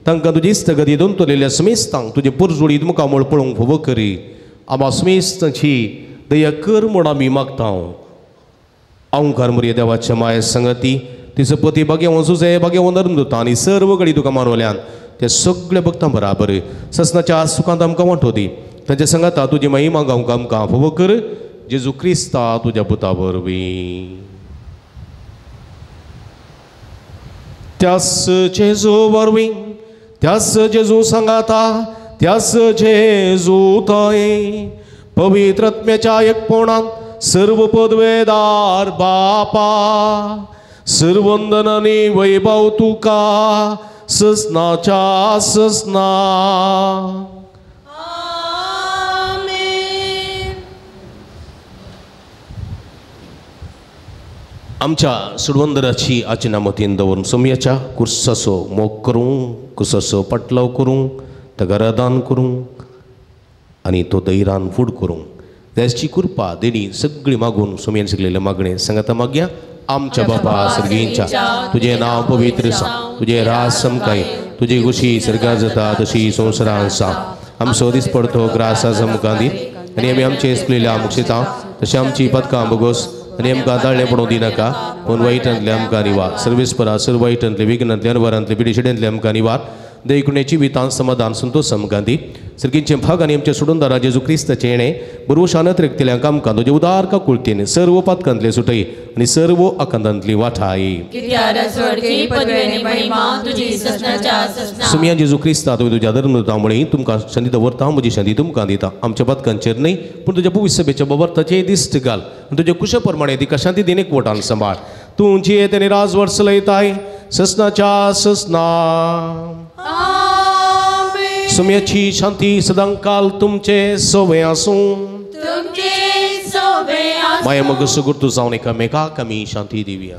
तांकां तुजी इश्टागती दोनतलेल्या समेस्तांक तुजे परजोडीत मुखामळ पळोवंक फावो करी. आमा समेस्तांची दया कर म्हूण आमी मागता. अंकार मुरये देवाच्या माये संगती तिचो पती भाग्यवन सुजय भाग्यवन अरुंदता आनी सर्व गडी तुका मानवल्यान त्या सगळ्या भक्तां बराबर ससनाच्या सुखांत आमकां वांटो दी. तांच्या संगाता तुजी महिमा गावंक आमकां फावो कर. जेजू क्रिस्ता तुज्या पुता वरवीं. त्यास जेजू वरवीं, त्यास जेजू सांगाता, त्यास जेजू थंय पवित्र आत्म्याच्या एकपणान सर्व पदवेदार बापा सर्वंदनानी वैभव तुका ससनाच्या ससना. आमच्या सुडवंदराची आचना मतीन दवरून सोमयाच्या कुर्साचो मोग करूं, कुर्साचो पाटलाव करूं, ताका रदान करूं आनी तो दैरान फूड करूं. त्याची कृपा देणी सगळी मागून सोमयान शिकलेले मागणे सांगाता मागया. आमच्या बापा सर्गींच्या तुझे नाव पवित्र जावं, तुझे राज समकाय, तुजी खुशी सर्गात जाता तशी संवसारांत आसा. आमचो दिसपडतो ग्रास आज आमकां दी आनी आमी आमचे चुकलेल्या मुक्षिता तशें आमची पदकां बोगोस आनी आमकां ताळणें पडूं दिनाका पूण वायटांतले आमकां निवार. सर्वेस्परा सर्व वायटांतले विघ्नांतले अनवरांतले पिडेशिड्यांतले आमकां निवार. देखुण्याची वितान समाधान संतोष आमकां दी. सर्गींचे भाग आनी आमच्या सोडूनदारा जेजू क्रिस्ताचें येणें बरोबर शानत रेखतल्यांक आमकां तुजे उदार काकुळतीन सर्व पातकांतले सुटय आनी सर्व आकांतांतली वाठाय. सुमया जेजू क्रिस्ता तुवें तुज्या धर्मदूता मुळे तुमकां शांती दवरता, म्हजी शांती तुमकां दिता. आमच्या पातकांचेर न्हय पूण तुज्या पवित्र सभेच्या बाबर्ताचेर दिश्ट घाल आनी तुज्या कुशा प्रमाणे तिका शांती दिन एकवटान सांबाळ. तूं जियेत आनी राजवट चलयताय ससनाच्या ससना. सुम्याची शांती सदांकाल तुमचे सोवे आसूं. माया मग सुगुर्तू जावन एकामेकाक आमी शांती दिवया.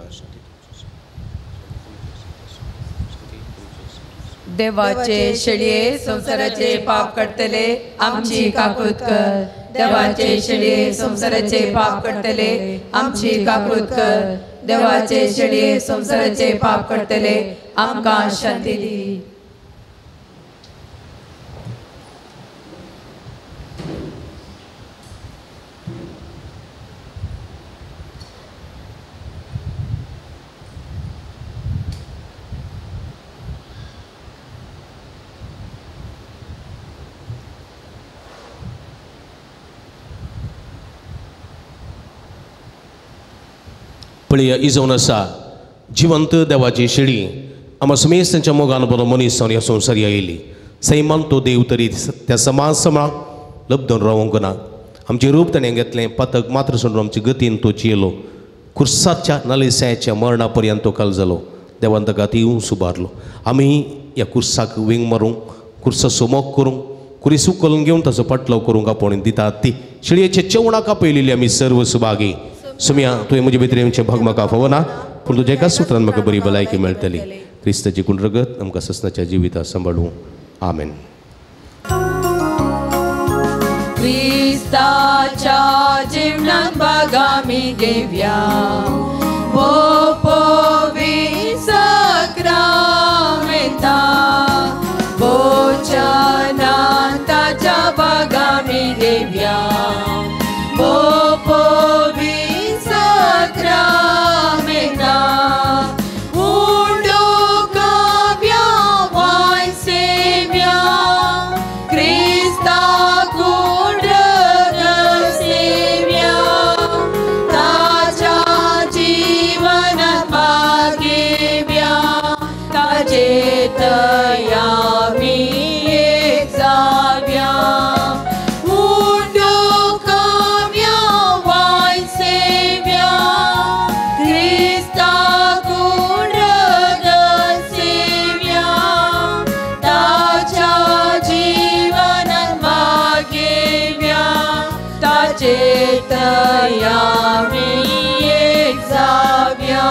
देवाचे शेळये संवसाराचे पाप काडटले आमची काकूत कर. देवाचे शेळये संवसाराचे पाप काडटले आमची काकूत कर. देवाचे शेळये संवसाराचे पाप काडटले आमकां शांती दी. पळया इजोवन आसा जिवंत देवाची शेळी आमा समेस तांच्या मोगान बरो मनीस जावन ह्या संवसारी आयिल्ली. सैमान तो देव तरी त्या समाज समाक लब्धून रावंक ना. आमचें रूप ताणें घेतलें, पातक मात्र सोडून आमचे गतीन तो जियेलो. कुर्साच्या नालिसायाच्या मरणा पर्यंत तो काल जालो. देवान ताका ती सुबारलो. आमी ह्या कुर्साक वेंग मारूंक, कुर्साचो मोग करूंक, कुरीस उखलून घेवन ताचो पाटलाव करूंक आपोवन दितात ती शेळयेचे चेवणाक आपयलेली आमी सर्व सुभागी. सुमया तुवें म्हजे भितर येवचें भाग म्हाका फावना पूण तुज्या एकाच सुत्रान म्हाका बरी भलायकी मेळटली. क्रिस्ताची गुण रगत आमकां ससनाच्या जिविता सांबाळूं. आमेन. क्रिस्ताच्या जीवनात बागामी घेवया वो पवित्र सक्रामेंता वचनान ताच्या बागामी घेवया वो पवित्र सक्रामेंता. उंडो काव्या वाय सेव्या क्रिस्ता सेव्या ताच्या जीवनात भागेव्या ताचे तया मी एक जाव्या. उंडो काव्या वाय सेव्या क्रिस्ता सेव्या ताच्या जीवनात भागेव्या ताचे तया मी एक जाव्या.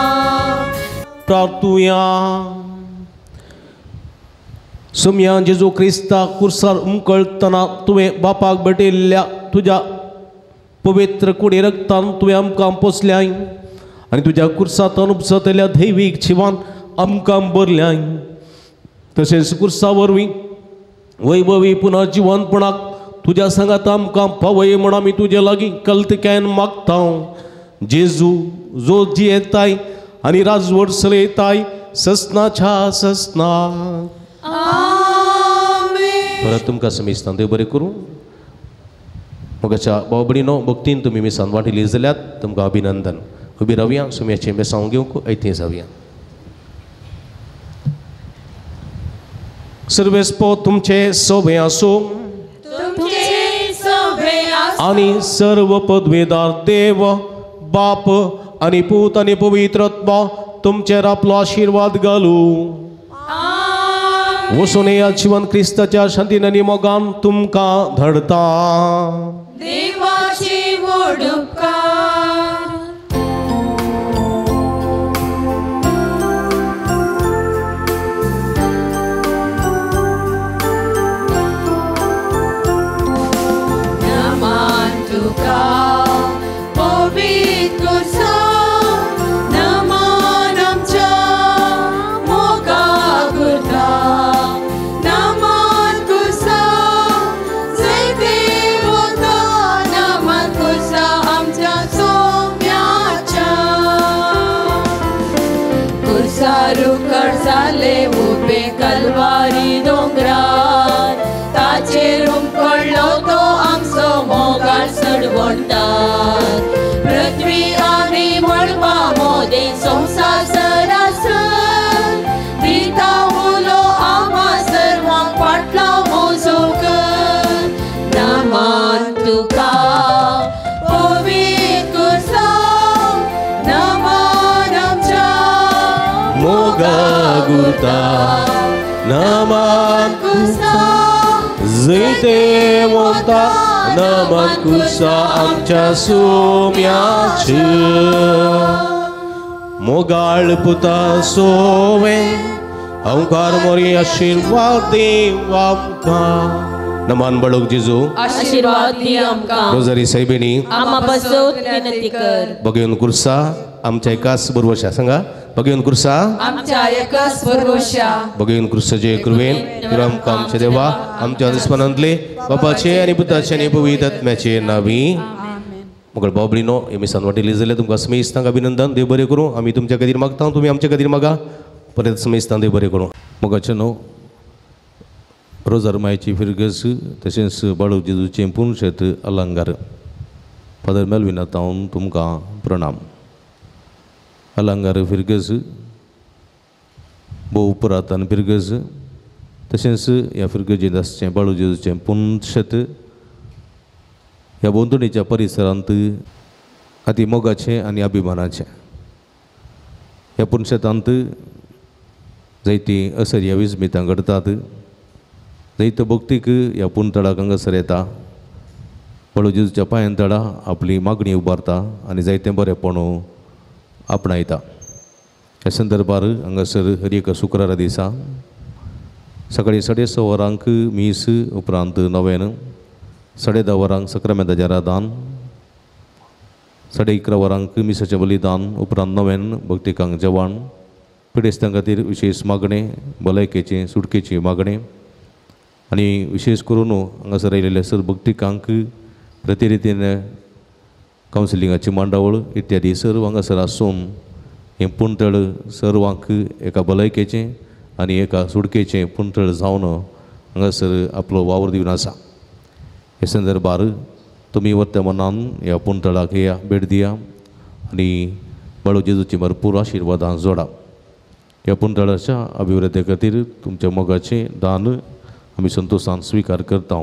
प्रार्थुया. सुमया जेजू क्रिस्ता कुर्सार उमकळतना तुवें बापाक भेटयल्ल्या तुज्या पवित्र कुडी रक्तान तुवें आमकां पोसल्याय आनी तुज्या कुर्सांत उपसतल्या दैवीक शिवान आमकां भरल्याय. तशेंच कुर्सा वरवीं वैभवी पुनः जिवनपणाक तुज्या सांगात आमकां पावय म्हूण आमी तुजे लागीं कल्तकायेन मागता. जेजू जो जियेताय आनी राजवट चलयताय ससनाच्या ससना. परत तुमकां समेस्तान देव बरें करूं. मोगाच्या भाव भयणीनो भक्तीन तुमी मिसान वांटिली जाल्यार तुमकां अभिनंदन. उबी रावया, सुम्याचें बेसांव घेवंक ऐतें जावया. सर्वेस्पो तुमचे सोबे आसूं आनी सर्व पदवेदार देव बाप आनी पूत आनी पवित्र आत्मा तुमचेर आपलो आशिर्वाद घालूं. वचून ह्या जिवन क्रिस्ताच्या शांतीन आनी मोगान तुमकां धाडता. देवाची वडुपकार. नमन तुका पवित्र कुर्सा, नमन आमच्या मोगा गुर्ता. जाले उबे कलवारी दोंगरार ताचेर उमकळ्ळो तो आमचो मोगाळ सडवणदार पृथ्वी आनी मळबा मोदें संवसार सरासर दिता उलो आमा सर्वांक फाटलो मोजो कर नमन तुका पवित्र कुर्सांव नमन आमच्या मोगा गुर्ता नमन कुर्सांव जैते मोता नमन कुर्सा आमच्या सुम्याचे मोगाळ पुता सोवे अंकार मोरी आशीर्वाद देव आमकां. नमन बळोक जेजू आशीर्वाद दी आमकां. रोजारी सायबिणी आमा पासत विनंती कर. बगेवन कुर्सा आमच्या एकाच बरवशा सांगा बगेवन कुर्सा आमच्या एकाच बरवशा बगेवन कुर्साचे कृपेन आमकां आमच्या देवा आमच्या दुस्मनांतले बापाचे आनी पुताचे आनी पवित्र आत्म्याचे नावी. मगळ बाबलीनो हे मिसान वाटेली जाल्यार तुमकां स्मेस्तांक अभिनंदन. देव बरें करूं. आमी तुमच्या खातीर मागता, तुमी आमच्या खातीर मागा. परत स्मेस्तां देव बरें करूं. मोगाचें न्हू रोजार मायची फिरगस तशेंच बाळू जेजूचें पुनशेत अलंकार फादर मेलविना तावन तुमकां प्रणाम. अलंकार फिरगस भोव पुरातन फिरगस तशेंच ह्या फिरगजेंत आसचें बाळू जेजूचें पुनशेत ह्या भोंवतणीच्या परिसरांत अती मोगाचें आनी अभिमानाचें. ह्या पुनशेतांत जायतीं असर्या विस्मितां घडटात. जैत भक्तीक ह्या पुनतळाक हांगासर येता बाळू जेजूच्या पांयान तळा आपली मागणी उबारता आनी जायतें बरेंपण आपणायता. ह्या संदर्भार हांगासर हर एका शुक्रारा दिसा सकाळीं 6:30 वरांक मीस, उपरांत नवेन 10:30 वरांक सक्रामेंताचें रादान, 11:30 वरांक मिसाचें बलिदान, उपरांत नवेन भक्तिकांक जेवण, पिडेस्तां खातीर विशेश मागणें, भलायकेचें सुटकेची मागणें आनी विशेश करून हांगासर आयिल्ले सर भक्तिकांक प्रतिरितीन कावन्सिलिंगाची मांडावळ इत्यादी सर्व हांगासर आसून हें पुणतळ सर्वांक एका भलायकेचें आनी एका सुटकेचें पुणतळ जावन हांगासर आपलो वावर दिवन आसा. हे संदर्भार तुमी वर्तमानान ह्या पुणतळाक या भेट दिया आनी बाळू जेजूची भरपूर आशिर्वादां जोडा. ह्या पुणतळाच्या अभिवृद्धी खातीर तुमच्या मोगाचें दान आमी संतोशान स्विकार करता.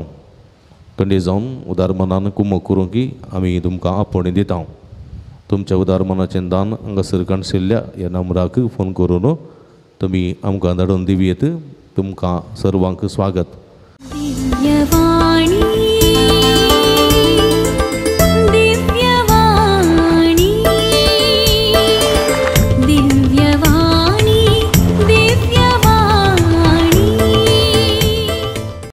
कंडे जावन उदार मनान कुमक करूंक की आमी तुमकां आपोवणी दिता. तुमच्या उदार मनाचें दान हांगासर काणशिल्ल्या ह्या नंबराक फोन करून तुमी आमकां धाडून दिवयेत. तुमकां सर्वांक स्वागत.